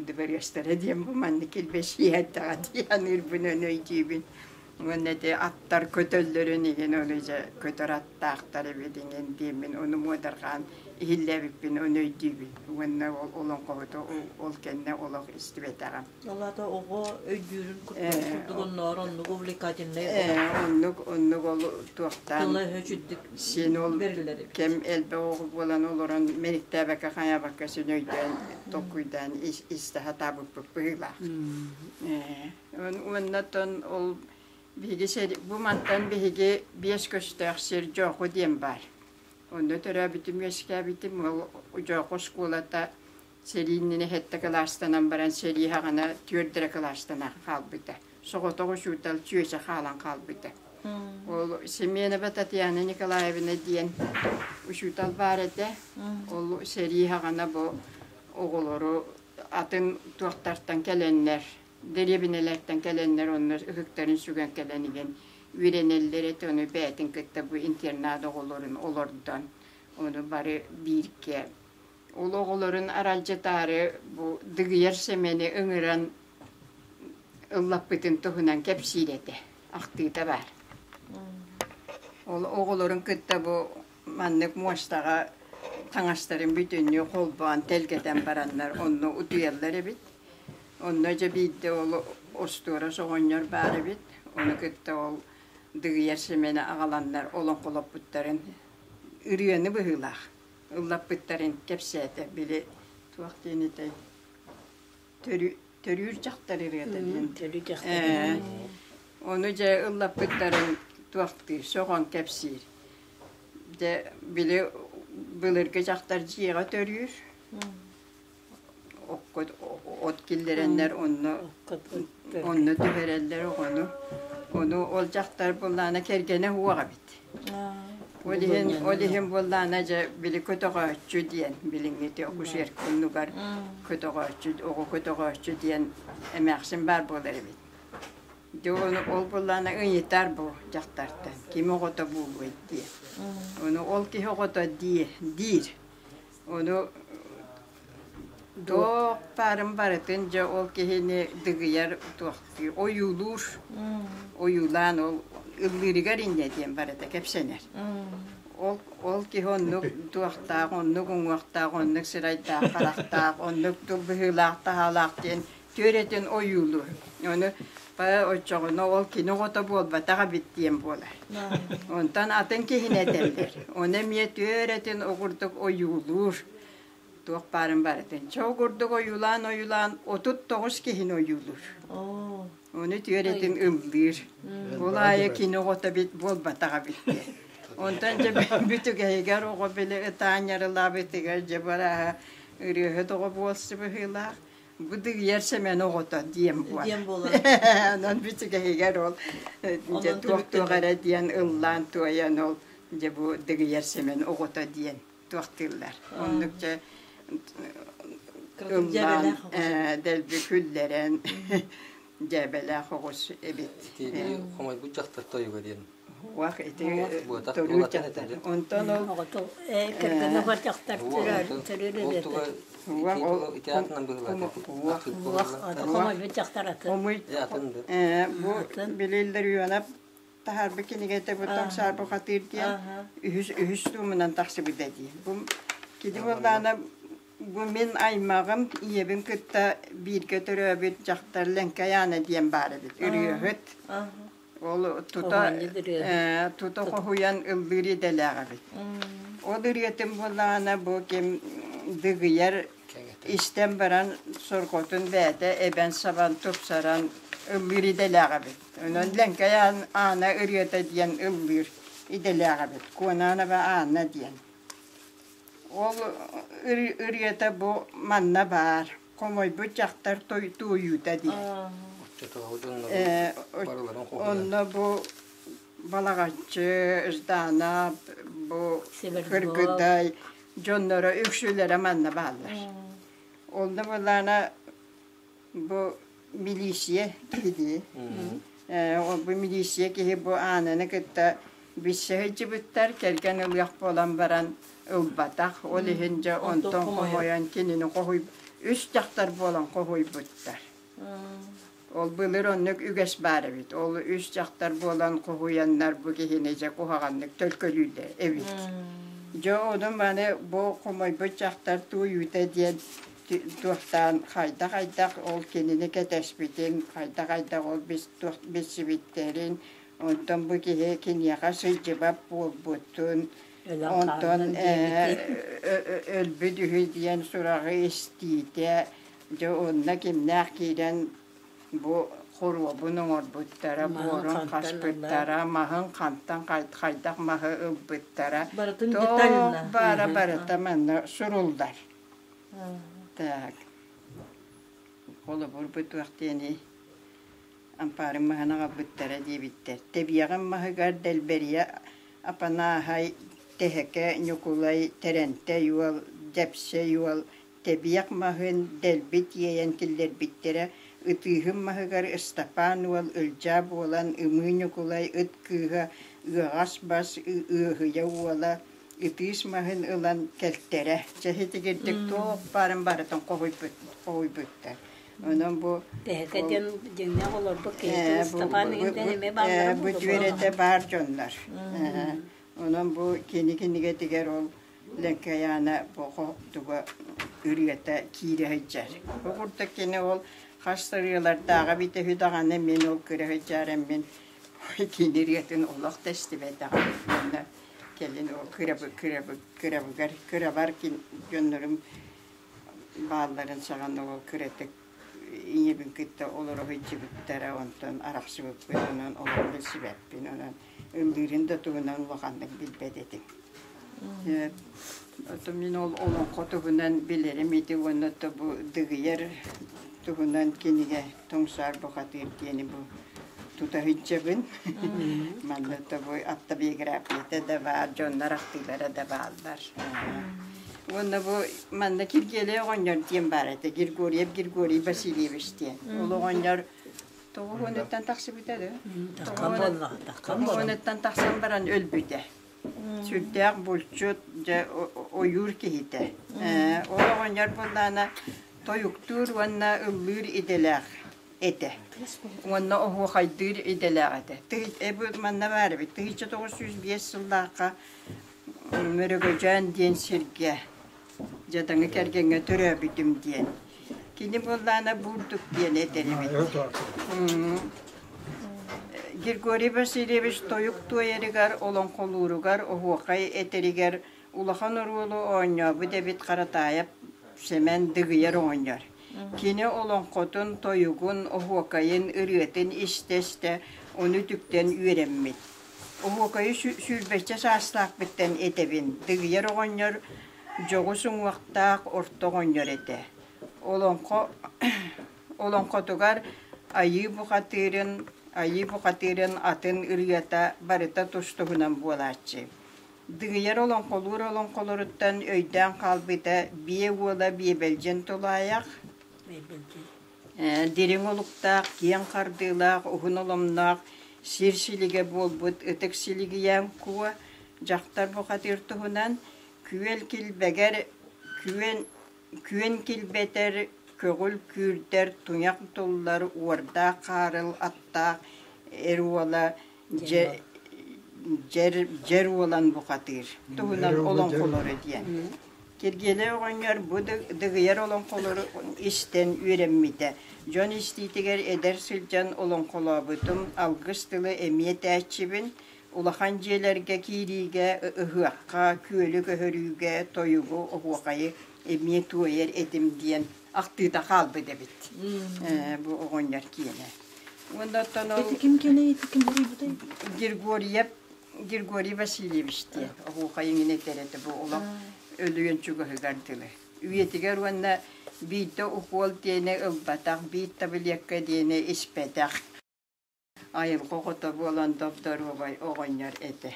дыбарыастара диэн бу маннык килбэсиэ эттэҕэ дии саныырбын ону өйдүүбүн уонна ити аттар көтөллөрүн иһин ону дьэ көтөр аттаахтар эбит иҥин диэммин ону муодарҕаан иһиллээбиппин ону өйдүүбүн уонна ол олоҥхоһуту ол кэннэ олох истибэтэҕим Ол аата оҕо өйдүүрүн курдук онноор оннук увлекательнай оннук оннук ол туохтаан тыла-өһө үчүгдүк син ол бэриллэр эбит. Кэм элбэх оҕо буолан олорон мэниктээбэккэ хайаабакка син өйдөөн толкуйдаан истэ сатаабыппыт быһыылаах. Уонна оттон ол биһиги бу мантан биһиги биэс көстөөх сир Дьооху диэн баар. Онно төрөөбүтүм үөскээбитим ол Дьооху оскуолата Сэрии иннинэ сэттэ кылаастанан баран сэрии саҕана түөрт эрэ кылаастанан хаалбыта. соҕотох учуутал чүөчэ хаалан хаалбыта. Ол Семенова Татьяна Николаевна диэн учуутал баар этэ. Ол сэрии хаҕана бу оҕолору атын туохтартан кэлэннэр, дэриэбинэлэртэн кэлэннэр онно ыһыктарын сүгэн кэлэн иһэн үөрэнэллэр этэ. Ону бэйэтин кытта бу интернат оҕолорун олордон, ону бары бииргэ ол оҕолорун аралдьытаары бу Дыгыйар Сэмэни ыҥыран ыллаппытын туһунан кэпсиир этэ, ахтыыта баар. Ол оҕолорун кытта бу маннык муостаҕа таҥастарын бүтүннүү холбоон тэлгэтэн бараннар онно утуйаллар эбит. Онно дьэ биирдэ ол остуорас оҕонньор баар эбит. Ону кытта ол Дыгыйар Сэмэни аҕаланнар олоҥхолоппуттарын ырыаны быһыылаах ыллаппыттарын кэпсээтэ. Били туох диэн этэй төрүүр дьахтар ырыата диэн. Төрүүр дьахтар. Ону дьэ ыллаппыттарын туохтыыр, сөҕөн кэпсиир. Дьэ били былыргы дьахтар дьиэҕэ төрүүр. Окко от киллэрэннэр онно онно түһэрэллэр оҕону. Ону ол дьахтар буоллаҕына кэргэнэ уох эбит. Ол иһин ол иһин буоллаҕына дьэ били көтөҕөөччү диэн билиҥҥити акушерка оннугар көтөҕөөччү оҕо көтөҕөөччү диэн эмээхсин баар буолар эбит. Дьэ ону ол буоллаҕына ыйытар бу дьахтартан ким оҕото буолуой диэн. Ону ол киһи оҕото дии диир. Ону туох баарын барытын дьэ ол киһини дыгыйар туохтуур ойуулуур ойуулаан ол ыллыырыгар инньэ диэн барыта кэпсэнэр. Ол ол киһи оннук туохтаах, оннук уҥуохтаах, оннук сырайдаах, харахтаах, оннук быһыылаах таһаалаах диэн түөрэтин ойуулуур. Ону оччоҕуна ол кини оҕото буолбатах эбит диэн буолар. Онтон атын киһини этэллэр. Ону эмиэ түөрэтин оҕурдук ойуулуур. Туох баарын барытын. Чоу курдук ойуулаан-ойуулаан 39 киһини ойуулуур. Ону түөрэтин ыллыыр. Ол аайы кини оҕото бит буолбатах эбит диэн. Онтон дьэ бүтүгэһигэр оҕо били ытаан ньарылаабытыгар дьэ барааһа ырыаһыт оҕо буолсу быһыылаах. Бу Дыгыйар Сэмэн оҕото диэн буолар. Диэн буолар. Онон бүтүгэһигэр ол дьэ туох-туох эрэ диэн ыллаан туойан ол дьэ бу Дыгыйар Сэмэн оҕото диэн туохтыыллар. Оннук дьэ ыллаан дэлби күллэрэн дьээбэлээх оҕус эбит. Ити хомойбут дьахтар тойуга диэн. Уах ити төрүүр дьахтар. Онтон ол кэргэнэ бар дьахтар төрүүр Ити атынан быһылаах. Хомойбут дьахтар атын. Бу билиллэр үөнэ таһаарбыт кинигэтэ бу тоҥ саарбы хатыыр диэн үһүс үһүс туумунан тахсыбыта дии. Бу кини буоллаҕына бу мин аймаҕым ийэбин кытта бииргэ төрөөбүт дьахтар Лэҥкэй Аана диэн баар эбит ырыаһыт. Ол тута тута хоһуйан ыллыыр идэлээх эбит. Ол ырыатын буоллаҕына бу ким дыгыйар истэн баран сорҕотун бэйэтэ эбэн-сабан тупсаран ыллыыр идэлээх эбит. Онон Лэҥкэй Аана ырыата диэн ыллыыр идэлээх эбит. Куонаанова Аана диэн. Ол ырыата бу манна баар. Хомойбут дьахтар туойуута диэн. Онно бу Балаҕаччы, Жданов, бу Кыргыдай дьонноро үксүлэрэ манна бааллар. Онно былаана бу милиция киһи дии. Бу милиция киһи бу Аананы кытта билсэ сылдьыбыттар, кэргэн ылыах буолан баран ылбатах. Ол иһин дьэ онтон хомойон кинини хоһуй үс дьахтар буолан хоһуйбуттар. Ол былыр оннук үгэс баар эбит. Ол үс дьахтар буолан хоһуйаннар бу киһини дьэ куһаҕаннык төлкөлүүллэр эбит. Дьэ ону маны бу хомойбут дьахтар тууйуута диэн туохтаан хайдах-хайдах ол кинини кэтэспитин, хайдах-хайдах ол билсибиттэрин, онтон бу киһи киниэхэ сылдьыбат буолбутун, онтон өлбүт үһү диэн сураҕы истиитэ, дьэ онно кимнээх киирэн бу хоруобун оҥорбуттара, буорун хаспыттара, маһын хантан хайдах маһы ылбыттара, туох баара барыта манна суруллар. Так. Холобур бу туох диэний? Ампаарын маһын аҕалбыттара диэбиттэр. Тэбиэҕин маһыгар Дэлбэрийэ Апанааһай, Тэһэкэ Ньукулай, Тэрэнтэй уол, Дьэпсэй уол тэбиэх маһын дэлби тиэйэн киллэрбиттэрэ. Ытыыһым маһыгар Ыстапаан уол Ылдьаа буолан Ымыы Ньукулай ыт кыыһа Ыаҕас бас Ыаһыйа уола ытыыс маһын ылан кэлтэрэ. Чэ итигирдик туох баарын барытын хоһуйбуттар. Онон бу Тэһэкэ диэн дьиҥнээх олорбут киһи Ыстапаан иһинтэн эмиэ бааллара бу дьүөрэтэ баар дьоннор. Онон бу кини кинигэтигэр ол Лэҥкэйаана туга ырыата киирэ сылдьар. Бу курдук кини ол хас ырыалардааҕа эбитэ үһү даҕаны мин ол кыра сылдьарым мин кини ырыатын олох да истибэтэҕим. Уонна кэлин ол кырабыгар кырабар дьоннорум баалларын саҕана ол кыратык ийэбин кытта олоро сылдьыбыттара, онтон арахсыбыппыт, онон олох билсибэппин, онон ыллыырын да туһунан улаханнык билбэт этим. Оттон мин ол олоҥхо туһунан билэрим ити уонна бу Дыгыйар туһунан кинигэ Тоҥсаар бухатыыр диэни бу тута сылдьабын. Манна бу автобиографията да баар, дьоннор ахтыылара да бааллар. Уонна бу манна Киргиэлэй оҕонньор диэн баар этэ, Григорьев Григорий Васильевич диэн. Ол оҕонньор тоҕуһуонуттан тахсыбыта да? Тоҕуһуонуттан тахсан баран өлбүтэ. Сүрдээх булчут, дьэ, ойуур киһитэ. Ол оҕонньор буоллаҕына тойуктуур уонна ыллыыр идэлээх этэ. Уонна оһуохайдыыр идэлээх этэ. Бу манна баар эбит. 1905 сыллаахха Мөрөгөдьөөн диэн сиргэ дьадаҥы кэргэҥҥэ төрөөбүтүм диэн. Кини буоллаҕына Буурдук диэн этэр эбит. Григорий Васильевич тойук туойарыгар, олоҥхолууругар, оһуохай этэригэр улахан оруолу оонньообут эбит Харатаайап Сэмэн Дыгыйар оҕонньор. Кини олоҥхотун, тойугун, оһуокайын, ырыатын истэ-истэ ону үтүктэн үөрэммит. Оһуокайы сүүрбэччэ саастаахпыттан этэбин, Дыгыйар оҕонньор дьоҕус уҥуохтаах орто оҕонньор этэ. Олоҥхо олоҥхотугар айыы бухатыырын, айыы бухатыырын атын ырыата барыта тус-туһунан буолааччы. Дыгыйар олоҥхолуур олоҥхолоруттан өйдөөн хаалбыта биэ уола Биэбэлдьин Тулаайах, Дириҥ олуктаах, киэҥ хардыылаах, уһун оломноох, сир силигэ буолбут ытык силигийээн куо дьахтар бухатыыр туһунан күөл килбэгэр күөн күөн килбэтэр, көҕүл күүрдэр, туйах туллар, уордаах хаарыл аттаах эр уола дьэ дьэр дьэр уолан бухатыыр туһунан олоҥхолоро диэн. Киргиэлэй оҕонньор бу дыгыйар олоҥхолору истэн үөрэммитэ. Дьон истиитигэр эдэр сылдьан олоҥхолообутум, алгыс тылы эмиэ этээччибин, улахан дьиэлэргэ киириигэ, ыһыахха, күөлү көһөрүүгэ, тойугу, оһуохайы эмиэ туойар этим диэн ахтыыта хаалбыт эбит. Бу оҕонньор киэнэ. Уонна оттон ол Ити ким киэнэ, ити ким буруйбутай? Григорьев Григорий Васильевич диэн оһуохайыҥын этэр этэ бу олох өлүөн чугаһыгар дылы. Үйэтигэр уонна биирдэ укуол диэни ылбатах, биир таблетка диэни испэтэх. Айылҕа оҕото буолан добдоруобай оҕонньор этэ.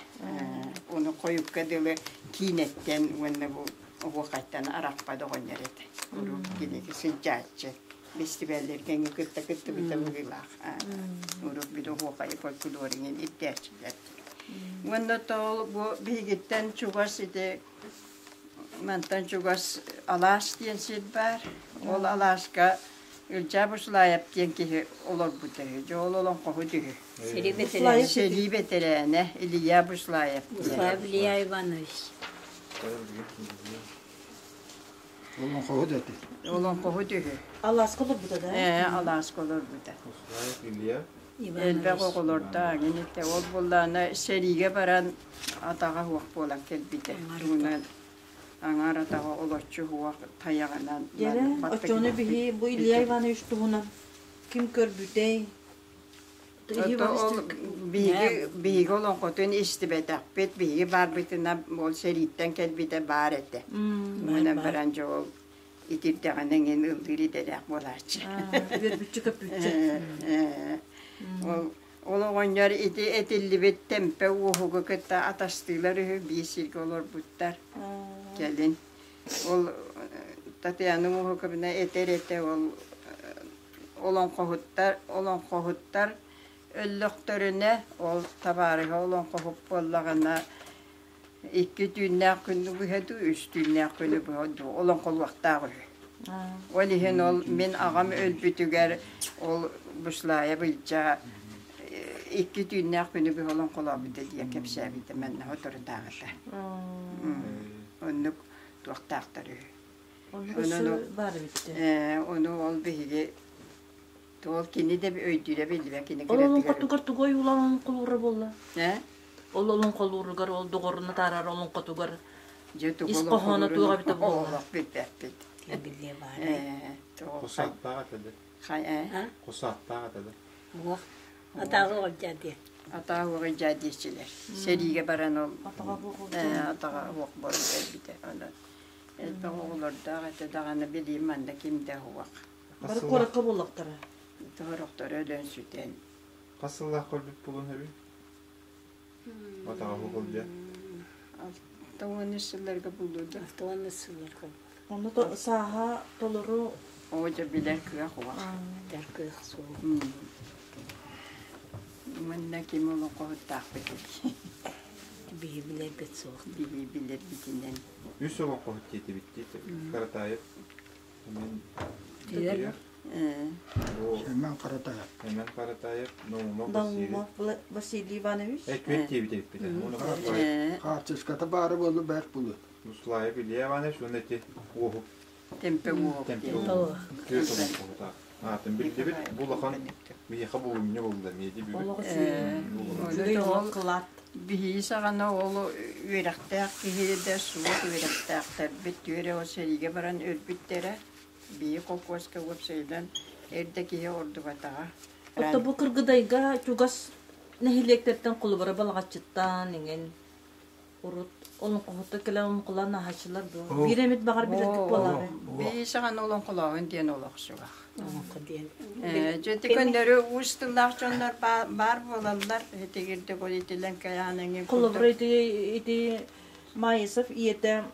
Ону хойукка дылы киинэттэн уонна бу оһуохайтан арахпат оҕонньор этэ. Урут киниги сылдьааччы. Бэстибээллэргэ кытта кыттыбыта быһыылаах. Урут били оһуохайы фольклориҥин ирдээччилэр. Уонна тоол бу биһигиттэн чугас ити мантан чугас алаас диэн сир баар. Ол алааска Ылдьаа Буслаев диэн киһи олорбута үһү. Дьэ ол олоҥхоһут үһү. Сэрии бэтэрээнэ. Сэрии бэтэрээнэ Илья Буслаев диэн. Буслаев Илья Иванович. Олоҥхоһут этэ. Олоҥхоһут үһү. Алааска олорбута да? Ээ, алааска олорбута. Буслаев Илья. Элбэх оҕолордоох ини Ол буоллаҕына сэриигэ баран атаҕа суох буолан кэлбитэ. Тугунан аҥаар атаҕа олоччу суох тайаҕынан Дьэрэ, оччону биһи бу Илья Иванович туһунан ким көрбүтэй? Ол биһиги биһиги олоҥхотун истибэтэхпит, биһиги баарбытына ол сэрииттэн кэлбитэ баар этэ. Онон баран дьэ ол итирдэҕинэ эҥин ыллыыр идэлээх буолааччы. Үөрбүччү көппүччү. Ол ол оҕонньор ити этиллибит Тэмпэ уоһугу кытта атастыылар үһү биир сиргэ олорбуттар. Кэлин ол Татьяна Уоһуковна этэр этэ ол олоҥхоһуттар олоҥхоһуттар өллөхтөрүнэ ол табаарыһа олоҥхоһут буоллаҕына икки түүннээх күнү быһа дуу үс түүннээх күнү быһа дуу олоҥхолуохтаах үһү. Ол иһин ол мин аҕам өлбүтүгэр ол Бушлаайа Былдьаа икки түүннээх күнү быһа олоҥхолообута диэн кэпсээбитэ манна соторутааҕыта. Оннук туохтаахтар үһү. Оннук баар эбит. Ону ол биһиги Ол кини да өйдүүрэ биллибэт кини Ол олоҥхотугар тугу ойуулаан олоҥхолуура буолла? Ол олоҥхолууругар ол доҕорун атаарар олоҥхотугар Дьэ тугу ис хоһооно туох эбитэ буолла? Олох билбэппит. Билиэ баара. Кусааттаах этэ да. Хайа? Кусааттаах этэ да. Уох. Атааҕы оҕолдьаа диэ. Атааҕы оҕолдьаа диэччилэр. Сэриигэ баран ол атаҕа уох буолан кэлбитэ. Онон элбэх оҕолордоох этэ даҕаны билиим манна ким да уох. Бары куоракка буоллахтара. Тоһорохторо өлөн сүтэн. Хас сыллаах көрбүт булун эбий? Атаҕа буолдьа. 60 сылларга буллуда. 60 сылларга. Онно сааһа толору Оо, дьэ билэр кыах уох. Билэр кыах суох. Манна ким олоҥхоһуттаахпыт Биһи билэрбит суох. Биһи билэрбитинэн. Үс олоҥхоһут диэтибит дии. Каратаев Семен Каратаев. Семен Каратаев, Наумов Василий. Наумов Василий Иванович. Экмет диэбит эппитэ. Хаартыската баары буолу бэрт булу. Муслаев Илья Иванович уонна ити уоһук. Темпе уоһук. Темпе уоһук. Түөрт олоҥхоһута. Аатын билдибит. Бу улахан биһиэхэ булумньу булла миэди бүгүн. Үчүгэй кылаат. Биһиги саҕана ол үөрэхтээх киһи да суох үөрэхтээхтэрбит түөрэ ол сэриигэ баран өлбүттэрэ. Биһи холкуоска уопсайынан эрдэ киһи ордубатаҕа. Отто бу Кыргыдайга чугас нэһилиэктэртэн холобура Балаҕаччыттан иҥин урут олоҥхоһуттар кэлэн олоҥхолоон ааһааччылар дуо? Биир эмит баҕар билэргит буолаарай? Бии саҕана олоҥхолооһун диэн олохсугах. Олоҥхо диэн. Дьэ ити көннөрү уус тыллаах дьоннор баар буолаллар. Итигирдик ол итилэн кэйээн эҥин Холобура ити ити Маисов ийэтэ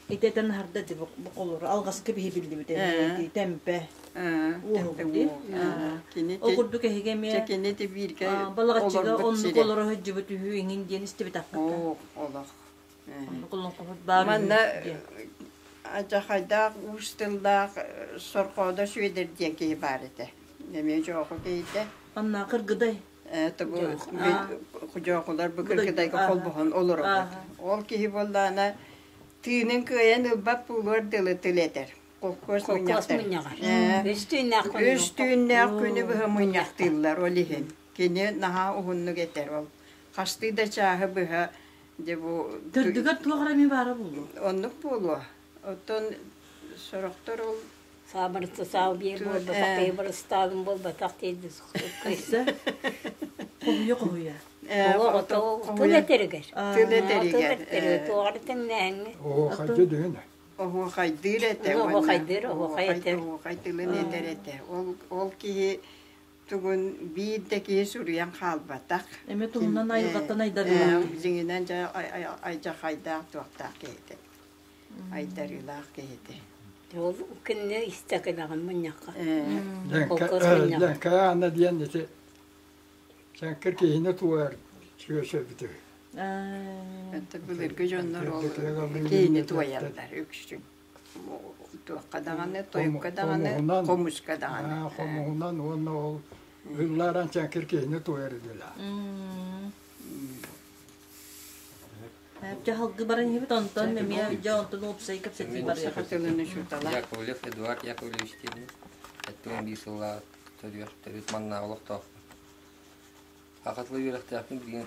итэтэн аһарда ди бу холобура алҕаска биһи биллибит ити темпе уоһугу ди ол курдук эһиги эмиэ кини ти бииргэ балаҕаччыга оннук олоро сылдьыбыт үһү иҥин диэн истибитэхпит олох оннук олоҥхоһут баар манна адьахайдаах уус тыллаах Сорхоодо Сүөдэр диэн киһи баар этэ эмиэ дьооху киһитэ Анна Кыргыдай Дьоохулар бу Кыргыдайга холбоһон олоробут ол киһи буоллаҕына тыынын кыайан ылбат буолуор дылы тыл этэр. Холкуос мунньахтар. Үс түүннээх Үс түүннээх күнү быһа мунньахтыыллар ол иһин. Кини наһаа уһуннук этэр ол. Хастыы да чааһы быһа дьэ бу Төрдүгэр туох эрэ эмиэ баара буолуо. Оннук буолуо. Оттон сорохтор ол Саабырыста саал биир буолбатах, киһи барыстаабын буолбатах диэди Өссө хоһуйа хоһуйа. Тыл этэригэр. Тыл этэригэр. Туоҕар тэҥнээһиҥҥэ. Оһуохайдыы дыһына. Оһуохайдыыр этэ. Оһуохайдыыр, оһуохай этэр. Оһуохай тылын этэр этэ. Ол ол киһи тугун биир да киһи суруйан хаалбатах. Эми туһунан айылҕаттан айдарыылаах. Дьиҥинэн дьэ айдьахайдаах туохтаах киһи Айдарыылаах киһити. Ол кинини истэ кэлэҕин мунньахха. Лэҥкэ Аана диэн ити Сэҥкир киһини туойар сүөсэбит үһү. Это былыргы дьоннор ол киһини туойаллар үксүн. Туохха даҕаны, тойукка даҕаны, хомуска даҕаны. Хомуһунан уонна ол ыллааран чэҥкир киһини туойар идэлээх. Дьаһалгы баран иһэбит, онтон эмиэ дьэ онтон уопсай кэпсэтии барыаҕа. Саха тылын учуутала. Яковлев Эдуард Яковлевич диэн 71 сыллаах төрүөх төрүт маннааҕы олохтоохпун. Саха тыла үөрэхтээхпин билигин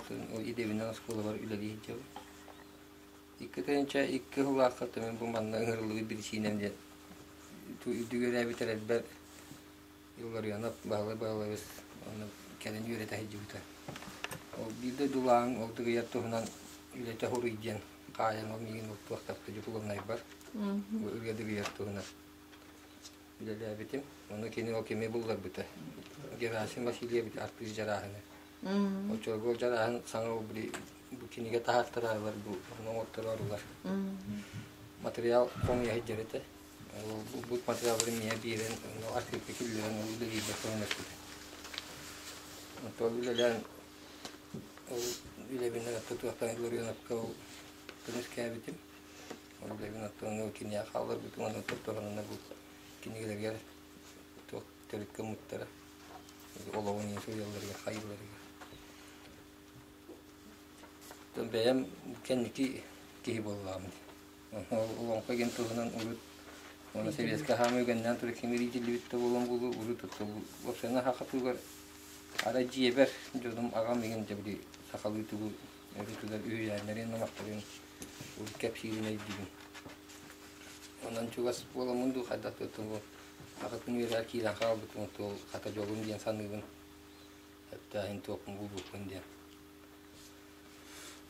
идэбинэн оскуолабар үлэлии сылдьабын. 2002 сыллаахха түмэн бу манна ыҥырыллыбыт биричиинэм диэн үрдүгүрээбит эрэлбэр Илларионов Баһылай Баһылайбыс онно кэлэн үөрэтэ сылдьыбыта. Ол биирдэ дулааҥ ол дыгыйар туһунан үлэтэ хоруй диэн хаайан ол миигин ол туохтаппыт дипломнайбар ырыа дыгыйар туһунан. Үлэлээбитим. Ону кини ол кими булларбыта. Герасим Васильевич артыыс дьарааһыны. Оччолорго ол дьарааһын саҥа бу кинигэ таһаартараалар бу оҥоттороорулар. Материал хомуйа сылдьар этэ. Бу материаллары миэхэ биэрэн, архивка киллэрэн ол үлэлиирбэр көмөлөспүтэ. Онтон үлэлээн ол үлэбинэн тутуохтан Ларионовка ол көмүскээбитим. Ол үлэбин оттон киниэхэ хаалларбытым уонна туһанана бу кинигэлэригэр туох төрүт гыммыттара. Олоҕун иһин суруйалларыгар, хайыыларыгар. Бэйэм кэнники киһи буоллаҕым. Олоҥхо диэн туһунан урут уонна сэбиэскэй хаамыы үгэннээн турар ким иитиллибит да буолан буолуо урут уопсайынан хахатыгар арай дьиэбэр дьонум аҕам игин дьэ били сахалыы тугу өрүтүгэр үһүйээннэрин номохторун урут кэпсиирин өйдүүбүн. Онон чугас буоламмын дуу хайдах да тугу аҕатын үөрэҕэр киирэн хаалбытым туол хата дьолум диэн саныыбын. Өптөөһүн туохпун булбуппун диэн.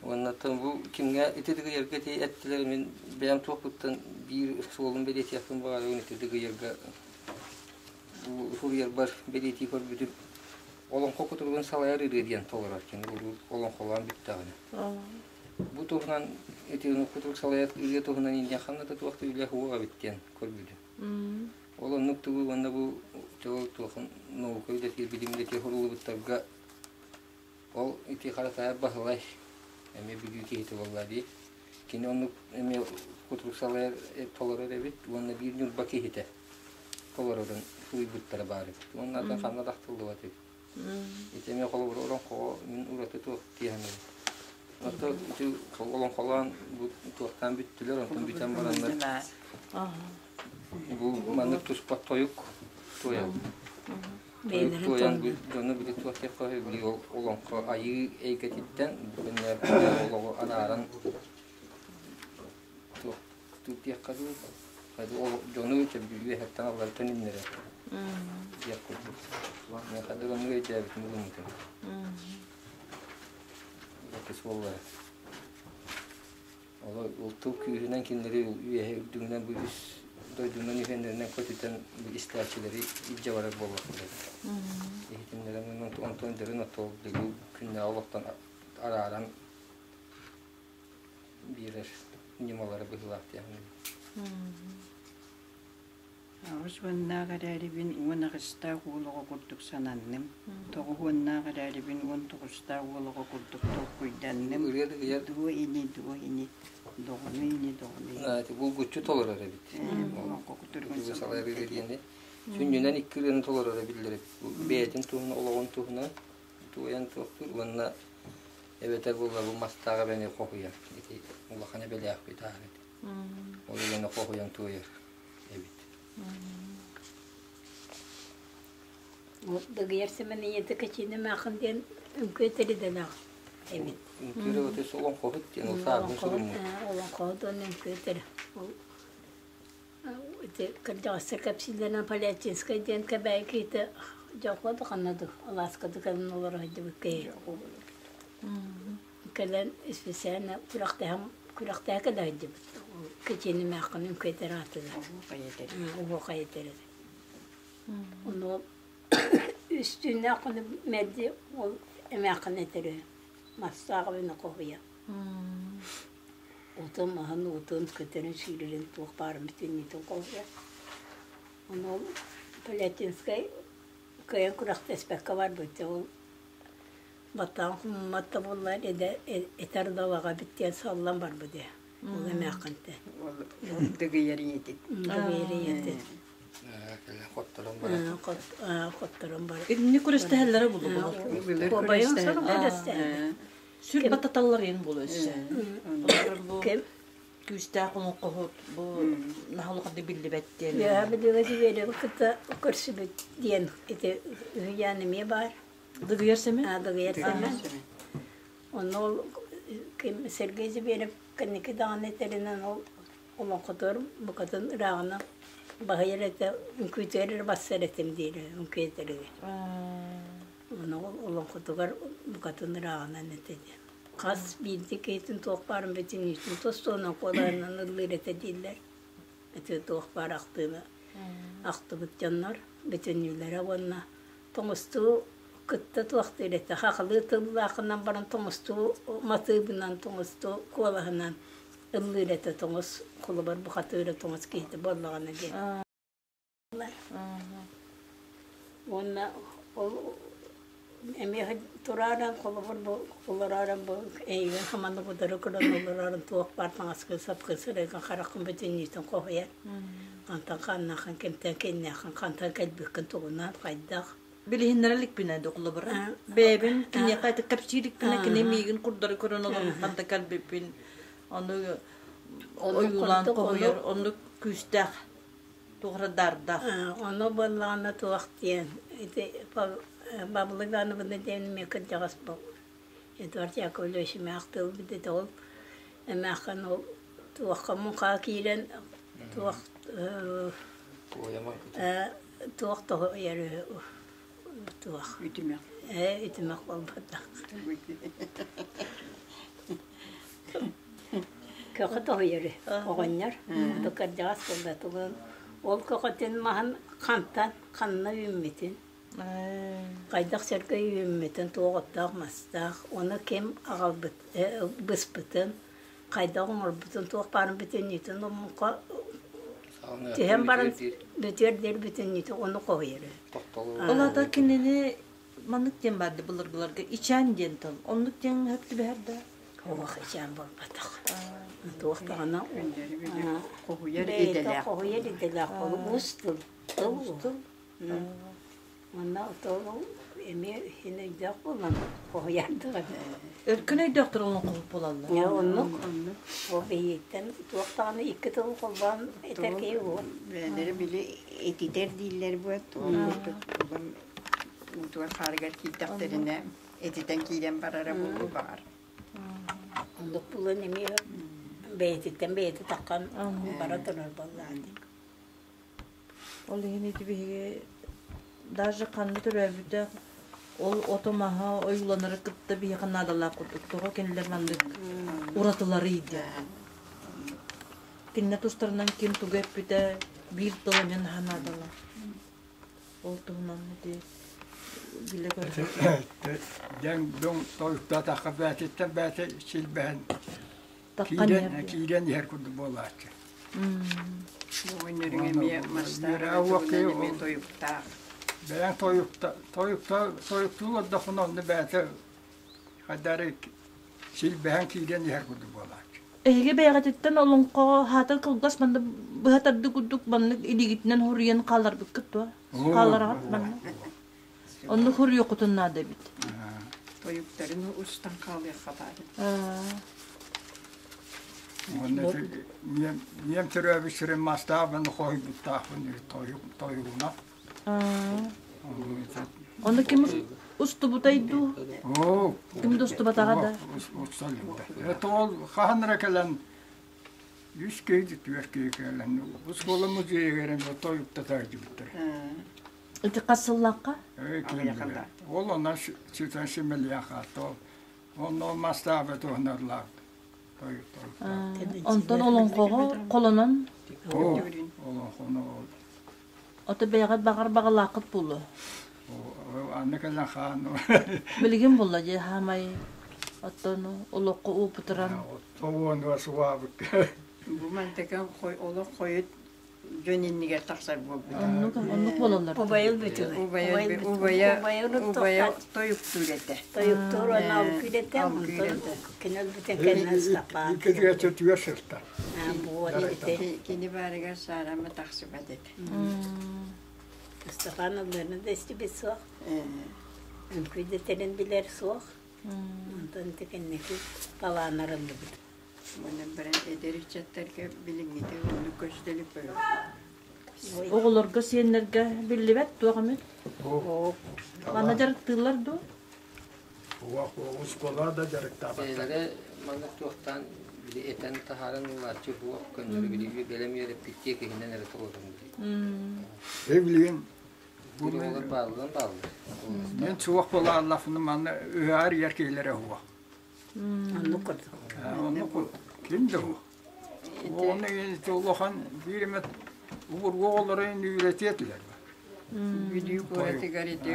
Уонна бу кимҥэ ити дыгыйарга ити эттилэр мин бэйэм туохпуттан биир суолун бэлиэтиэхпин баҕарабын ити дыгыйарга бу суруйарбар бэлиэтии көрбүтүм олоҥхо кутуругун салайар ырыа диэн толорор кини олоҥхолоон бүттэҕинэ. Бу туһунан ити кутурук салайар ырыа туһунан инньэ ханна да туох да үлэ суох эбит диэн көрбүтүм. Ол оннук тугу уонна бу туох наука үлэтигэр билим үлэтигэр суруллубуттарга Ол ити Харатаайап Баһылай эмиэ Бүлүү киһитэ буолла дии. Кини оннук эмиэ кутурук салайар толорор эбит уонна биир Ньурба киһитэ толорорун суруйбуттара баар эбит. Уонна атын ханна да ахтыллыбат эбит. Ити эмиэ холобур олоҥхоҕо мин ураты туох дии саныыбын. Ото ити олоҥхолоон бу туохтаан бүттүлэр, онтон бүтэн бараннар бу маннык туспа тойук туойаллар. Туойан дьону били туох диэххэ били ол олоҥхо айыы эйгэтиттэн бүгүннэр олоҕу анааран туох диэххэ дуу дьону үөһэттэн алларыттан иннэрэ диэх курдук миэхэ да оннук өйдөөбүтүм ылыммытым ити суоллара Ол тыл күүһүнэн кинилэри үөһэ үрдүгүнэн бу үс дойдунан үһүөннэринэн көтүтэн бу истээччилэри илдьэ барар буоллахтара. Иһитиннэрэн онтон дөрүн отол били күннээҕи олохтон арааран биэрэр ньымалара быһыылаах диэххин. Аҕыс уоннаах эрээрибин уон аҕыстаах уол оҕо курдук сананным. Тоҕус уоннаах эрээрибин уон тоҕустаах уол оҕо курдук толкуйданным. Дуо ини, дуо ини, доҕону ини, доҕону ини. Булгуччу толорор эбит. Салайар Сүнньүнэн икки ырыаны толороро биллэр эбит. Бэйэтин туһунан, олоҕун туһунан туойан туохтуур уонна эбэтэр буолла бу мастаах эбэни хоһуйар. Ити улахан эбэлээхпит ааһар. Ол эбэни хоһуйан туойар. эбит. Дыгыйар Сэмэн ийэтэ Кэчиинэ Маахын диэн үҥкүү этэридэлээх эбит. Үҥкүүрэ өтөс олоҥхоһут диэн ол саарбын суруммут. Олоҥхоһут уонна үҥкүү этэрэ. Ол ити кырдьаҕастар кэпсииллэринэн Полятинскай диэн Кэбээйи киһитэ Дьоохуо да ханна да алааска да кэлэн олоро сылдьыбыт киһи. Кэлэн специально күрэхтэһэн күрэхтэһэ кэлэ сылдьыбыт. Кэчиини мээххин үҥкүөтэр аатыгар. Уһуохай этэр. Ону үстүүннээх күнү мэлдьи ол эмээххин этэр үһү. Мастаах эбини хоһуйа. Отун маһын уутун көтөрүн сүүрэрин туох баарын бүтүннүүтүн хоһуйа. Ону ол Полятинскай кыайан күрэхтэспэккэ барбыт. Ол Баттаҕын хомуммат да буоллар этэр да алаҕа эбит диэн саллан барбыт ээ. Ол эмээххинтэн. Ол дыгыйар ийэтин. Дыгыйар ийэтин. Хотторон барар. Хотторон барар. Инни күрэстэһэллэрэ булу Куобайын сорох күрэстэһэллэр. Сүр бататаллар ин булу өссө. Бу күүстээх олоҥхоһут бу наһалахады биллибэт диэн. Үөһэ Бүлүүгэ Зверевы кытта көрсүбүт диэн ити үһүйээн эмиэ баар. Дыгыйар Сэмэн? Аа, Дыгыйар Сэмэн. Онно ол ким Сергей Зверев кэнники даҕаны этэринэн ол олоҥхотугар букатын ырааҕынан баһыйар этэ, үҥкүүтүгэр эрэ бассар этим диирэ, үҥкүү этэригэр. Ону ол олоҥхотугар букатын ырааҕынан этэ диэн. Хас биирдии киһитин туох баарын бүтүннүүтүн тус-туһунан куолаһынан ыллыыр этэ дииллэр. Ити туох баар ахтыыны. Ахтыбыт дьоннор бүтүннүүлэрэ уонна тоҥустуу кытта туохтуур этэ. Хахалыы тыллаахынан баран тоҥустуу матыыбынан, тоҥустуу куолаһынан ыллыыр этэ тоҥус холобур бухатыыра тоҥус киһитэ буоллаҕына диэн. Уонна ол эмиэ турааран холобур бу олоророн бу эйигин хаманнык утары көрөн олорорун туох баар таҥаскын сапкын сырайгын хараххын бүтүннүүтүн хоһуйар. Хантан хааннааххын кимтэн кииннээххин хантан кэлбиккин тугунан хайдах Билиһиннэрэ иликпинэ докулабара. Бэйэбин киниэхэ ити кэпсии иликпинэ кини миигин курдары көрөн олорон ханта кэлбиппин ону ойуулаан хоһуйар оннук күүстээх туох эрэ даардаах. Ону буоллаҕына туох диэн ити Бабылы Ивановна диэн эмиэ кырдьаҕас бу Эдуард Яковлевич эмээх тылбыт этэ ол эмээххин ол туохха муҥхаҕа киирэн туох туох тоһуйар үһү туох Үтүмэх. Ээ үтүмэх буолбатах. Көҕө тоһуйар оҕонньор кырдьаҕас буолбатыгын ол көҕөтүн маһын хантан ханна үүммүтүн хайдах сиргэ үүммүтүн туох оттоох мастаах ону ким аҕалбыт быспытын хайдах оҥорбутун туох баарын бүтүннүүтүн омука түһэн баран бүтүөр диэри бүтүннүүтүн ону хоһуйар Ол аата кинини маннык диэн баар былыргыларга ичээн диэн тыл. Оннук диэн сөп түбэһэр да? Ох, ичээн буолбатах. Туох даҕаны хоһуйар идэлээх. Хоһуйар идэлээх. Ол уус тыл. Тыл тыл. Манна отоол эмиэ иһин өйдөөх буолан хоһуйардыҕын. Өркөн өйдөөхтөр олоҥхоһут буолаллар. Оннук. Ол биһиттэн туох даҕаны икки тыл холбоон этэр киһи уол. Бэйэлэрэ били этитэр дииллэр буо туох курдук уутугар хаарыгар киирдэхтэринэ этитэн киирэн барара буолуо баҕар. Оннук булан эмиэ бэйэтиттэн бэйэтэ таххан бара турар буоллаҕа дии. Ол иһин ити биһиги даже ханна төрөөбүтэ ол ото-маһа ойууланары кытта биһиэхэ наадалаах курдук. Тоҕо кинилэр маннык уратыларый диэн. Кинилэр тустарынан ким тугу эппитэ биир тыл эмиэ наһаа наадалаах. Ол туһунан ити билэ көрө. Дэҥ-дуҥ тойуктаатахха бээтиттэн бээтэ силбэһэн киирэн, киирэн иһэр курдук буолааччы. Оҕонньоруҥ эмиэ мастаах, эмиэ тойуктаах. Бэйэҥ тойукта, тойукта, тойуктуу олордоххуна онно бэйэтэ хайдары силбэһэн киирэн иһэр курдук буолааччы. Эһиги бэйэҕититтэн олоҥхоҕо хаатар кылгас манна быһа тардыы курдук маннык илиигитинэн хоруйан хаалларбыккыт дуо? Хааллараҕыт манна? Онно хоруйуоххутун наада эбит. Тойуктарын устан хаалыахха баар. Уонна ньиэм төрөөбүт сирин мастаабын хоһуйбуттаахпын тойугуна. Ону ким устубутай дуу? Ким да устубатаҕа да? Это ол хаһан эрэ кэлэн үс киһи түөрт киһи кэлэн оскуола музейыгар эмиэ тойуктата сылдьыбыттар. Ити хас сыллаахха? Ол онон сүтэн симэлийэн хаалта. Онно мастаабы туһунарлаах. Онтон олоҥхоҕо холонон? Олоҥхону Ото бэйэҕит баҕар баҕалааххыт буолуо. Анны кэлэн хаан. Билигин булла дии хаамай оттон олоххо уупутуран. Оҕуонуга субаабыт. Бу мантыкан олох хойут дьон иннигэр тахсар буолбута. Оннук оннук буолаллар. Убайыл бүтүн. Убайа убайа убайа тойуктуур этэ. Тойуктуур уонна алкүүр этэ. Онтон кини өлбүтүн кэннэ Ыстапаан. Иккитигэр түгэр сырта. Кини баарыгар саарама тахсыбат этэ. Ыстапаан ыллыырын да истибит суох. Үҥкүү да тэрин билэр суох. Онтон ити кэнники талааннар ыллыбыт. Уонна баран эдэр ыччаттарга билиҥҥитэ оннук көстөлүк Оҕолорго, сиэннэргэ биллибэт туох эмит? Манна дьарыктыыллар дуо? Оскуола да дьарыктаабаттар. Бэйэлэрэ маннык туохтаан били этэн таһааран ылааччы буох көннөрү били бэлэм үөрэппит тиэкиһинэн эрэ толорон били. Билигин Оҕолор бааллан бааллар. Мен суох буолааллафны манна ыһаар ияр киһилэрэ хуох. Оннук курдук. Оннук ким да хуох. Оны улахан биир эмэ Убургу оҕолорун үөрэтиэ этилэр. Бүлүү куоратыгар ити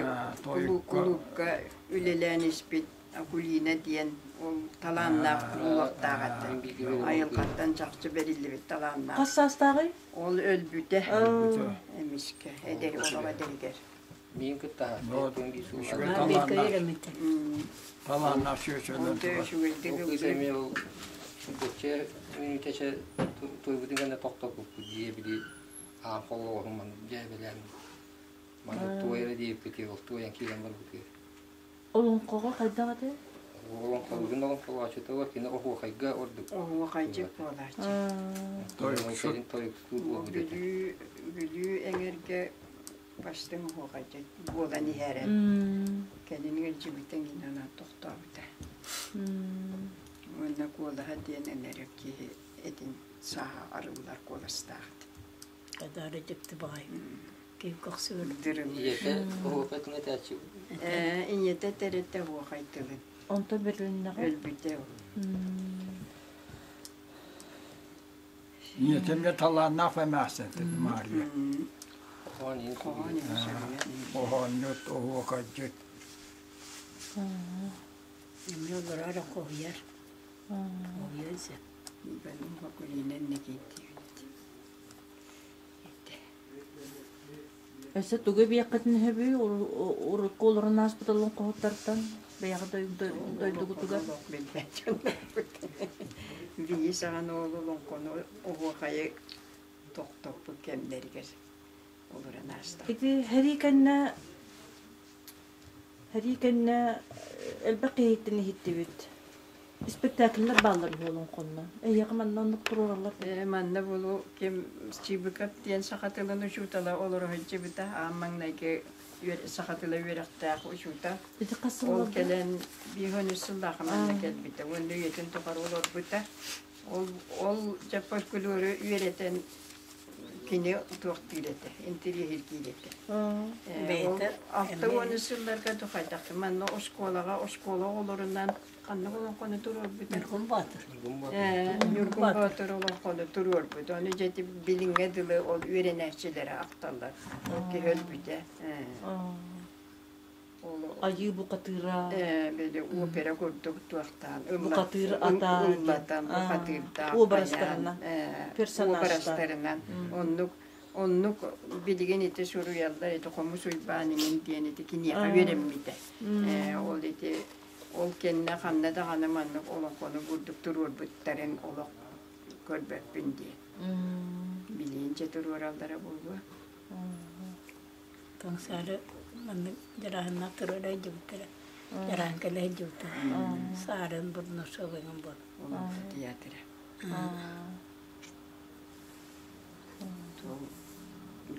кулуупка үлэлээн испит Акулина диэн ол талааннаах буолуохтаах этэ. Айылҕаттан чахчы бэриллибит талааннаах. Хас саастааҕый? Ол өлбүтэ. Эмискэ эдэр олох эдэригэр. Миин кытта Талааннаах сүөсөлөр. Үчүгэйдик Бочча мүнүүтэчэ туйбутун гына тохтоппуппут дии били аан холлоҕоһун маны дьээбэлээн маны туойра диэбиппити ол туойан киирэн барбытыгар. Олоҥхоҕо хайдах этэй? Олоҥхолугун олоҥхолооччута кини оһуохайга ордук. Оһуохайдьыт буолааччы. Тойуксут тойуксуур буолбут этэ. Бүлүү Бүлүү эҥэргэ бастыҥ оһуохайдьыт буолан иһэрэ. Кэлин ыалдьыбыта иҥин тохтообута. Уонна куолаһа диэн энэрик киһи этин сааһа арыллар куоластаах. Кадары дьикти баҕай. Киһи көхсүгэр. Ийэтэ оһуохай тылын этээччи. Ийэтэ тэрилтэ оһуохай тылын. Онтон бэрилиннэҕэ? Өлбүтэ. Ийэтэмгэ талааннаах эмээхсин Мария. Хоһоонньут, оһуохайдьыт. Эмиэ олорор хоһуйар. Хоһуйар сөп. Өссө тугу эбиэххитин сөбүй урукку олорон ааспыт олоҥхоһуттартан бэйэҕэ дойдугутугар? Билбэт дьоннорбут. Биһи саҕана ол олоҥхону оһуохайы тохтоппут кэмнэригэр олорон аастах. Ити сэрии кэннэ Сэрии кэннэ элбэх киһиттэн иһиттибит. Испэктээкиллэр бааллар үһү олоҥхонно. Эһиэхэ манна оннук туруораллар Ээ, манна булу ким Чыбыков диэн саха тылын учуутала олоро сылдьыбыта. Аан маҥнайгы саха тыла үөрэхтээх учуутал. Ити хас Ол сылларга? кэлэн 53 сыллаах манна кэлбитэ. Уонна үйэтин тухары олорбута. Ол, ол дьэ фольклору үөрэтэн кини туохтуур этэ, интэриэһиргиир этэ. Бэйэтэ 60 сылларга тухайдахты манна оскуолаҕа оскуола оҕолорунан ханнык олоҥхону туруорбута? Ньургун Боотур. Ньургун Боотур олоҥхону туруорбут. Ону дьэ билиҥҥэ дылы ол үөрэнээччилэрэ ахталлар. Ол киһи өлбүтэ. Айыы бухатыыра. Били опера курдук туохтаан Бухатыыр ата ыллатан бухатыырдаах образтарынан образтарынан оннук оннук билигин ити суруйаллар ити Хомус Уйбаан иҥин диэн ити киниэхэ үөрэммитэ ол ити ол кэннэ ханна даҕаны маннык олоҥхону курдук туруорбуттарын олох көрбөппүн диэн билиинчэ туруораллара буолуо. Тоҥсаары маннык дьарааһыннаах туруора сылдьыбыттара. Дьараан кэлэ сылдьыбыттара. Саарын Бурнашовыгын буол. Олоҥхо театра.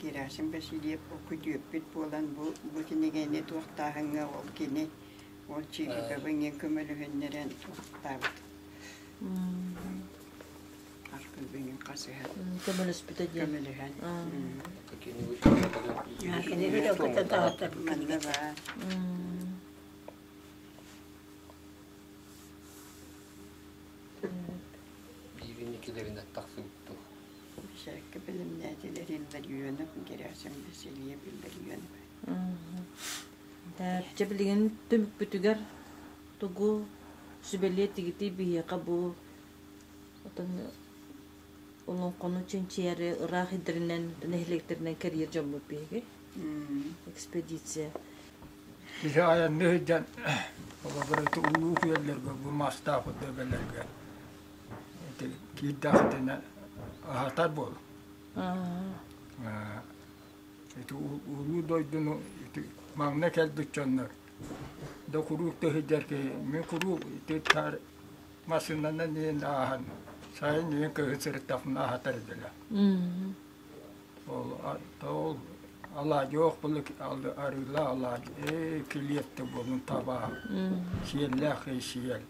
Герасим Васильев күтүөппүт буолан бу бу кинигэни туохтааһыҥҥа ол кини ол Чирикова иҥин көмөлөһүннэрэн туохтаабыт. Архыыбын хасыһан. Көмөлөспүтэ диэн. Көмөлөһөн. Кини билэ таһаттар. Манна баар. Бииринникилэринэн тахсыбыттар. Бишекке билимнээтилэр Илларионов, Герасим Васильев Илларионов. Дьэ билигин түмүкпүтүгэр тугу сүбэлиэ тигити биһиэхэ бу Оттон олоҥхону чинчийэри ыраах идэринэн, нэһилиэктэринэн кэрийэр дьоммут биһиги. Экспедиция. Киһи айанныы сылдьан холобура ити улуу күөллэргэ бу мастаах өбөлөргө ити киирдэххитинэ аһатар буол. Ити улуу дойдуну ити маҥна кэлбит дьоннор да куруук да сылдьар киһи мин куруук ити Массыынанан иһин ааһан, сайын иһин кыһын сырыттахпына аһатар этилэр. Ол ол алаадьы былык арыылаах алаадьы, ээ килиэп да буолун табаа, сиэллээх сиэл.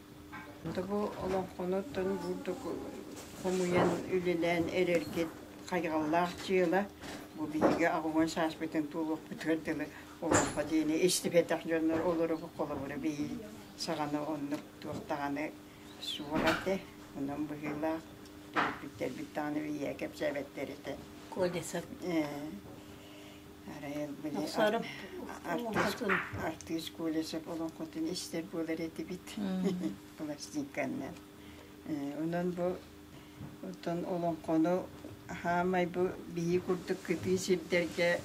Бу олоҥхону бурдук хомуйан үлэлээн эрэргит хайҕаллаах дьыала. Бу биһиги 80 сааспытын туолуохпутугар дылы олоҥхо диэни истибэтэх дьоннор олоробут холобура биһиги саҕана оннук туох даҕаны суох этэ. Онон быһыылаах төрөппүттэрбит даҕаны биһиэхэ кэпсээбэттэр этэ. Колесов. Арай били Охсоороп олоҥхотун. Артыыс Колесов олоҥхотун истэр буолар этибит пластинканнан. Онон бу оттон олоҥхону хаамай бу биһи курдук кытыы сирдэргэ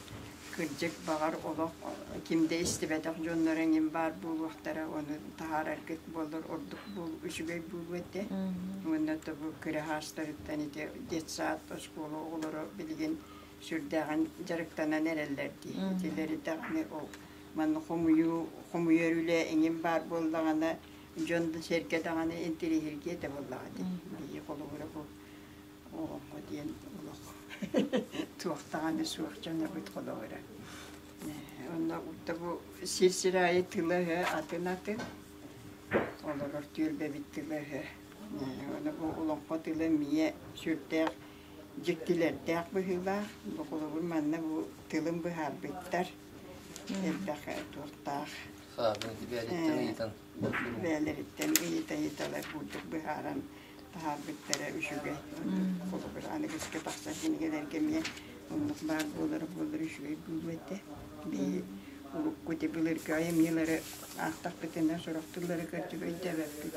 кырдьык баҕар олох ким да истибэтэх дьонноро эҥин баар буолуохтара, ону таһаараргыт буоллар ордук үчүгэй буолуо этэ. Уонна то бу кыра хаастарыттан ити детсад, оскуола оҕолоро билигин сүрдээҕин дьарыктанан эрэллэр дии. Итилэри даҕаны ол манна хомуйуу, хомуйар үлэ эҥин баар буоллаҕына, дьон да сэргэ даҕаны интэриэһиргиэ этэ буоллаҕа дии. Биһи холобура бу олоҥхо диэн олох туох даҕаны суох дьонобут холобура. Онно бу сир-сир аайы тыла-өһө атын-атын, олорор түөлбэбит тыла-өһө. Ону бу олоҥхо тыла эмиэ сүрдээх дьиктилэрдээх быһыылаах. Бу холобур манна бу тылын быһаарбыттар. Элбэх туохтаах. Саабын бэйэлэриттэн ыйытан. Бэйэлэриттэн ыйыта-ыйыталар курдук быһааран таһаарбыттара үчүгэй. Холобур аныгыскы тахсар кинигэлэргэ эмиэ оннук баар буолара буоллар үчүгэй буолуо этэ. Биһи урукку ити былыргы айымньылары аахтахпытына сорох тыллары кырдьык өйдөөбөппүт.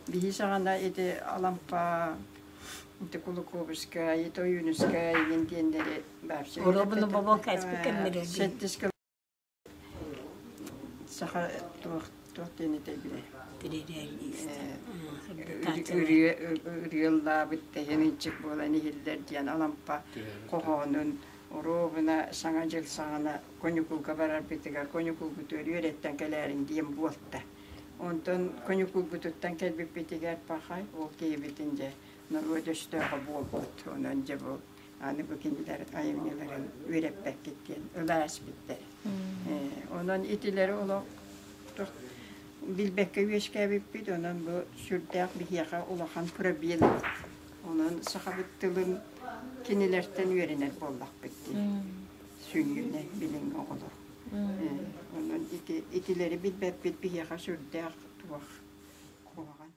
Биһи саҕана ити Алампа, ити Кулаковскай, ити Ойуунускай игин диэннэри вообще Оробуну бобон кэспит кэмнэрэ. Сэттис саха туох туох диэн этэй Ырыа ырыаллаабыт тэһин ынчык буолан иһиллэр диэн Алампа хоһоонун оруобуна Саҥа дьыл саҕана коньукулга барарбытыгар коньукулгутугар үөрэттэн кэлээриҥ диэн буолта. Онтон коньукулгутуттан кэлбиппитигэр пахай ол киһибитин дьэ норуот өстөөҕө буолбут. Онон дьэ бу аны бу кинилэр айымньыларын үөрэппэккит диэн ыла эспиттэр. Онон итилэри олох билбэккэ үөскээбиппит, онон бу сүрдээх биһиэхэ улахан пробел. Онон сахабыт тылын кинилэртэн үөрэнэр буоллахпыт дии. Сүнньүнэ билиҥҥи оҕолор. Онон ити итилэри билбэппит биһиэхэ сүрдээх туох куһаҕан.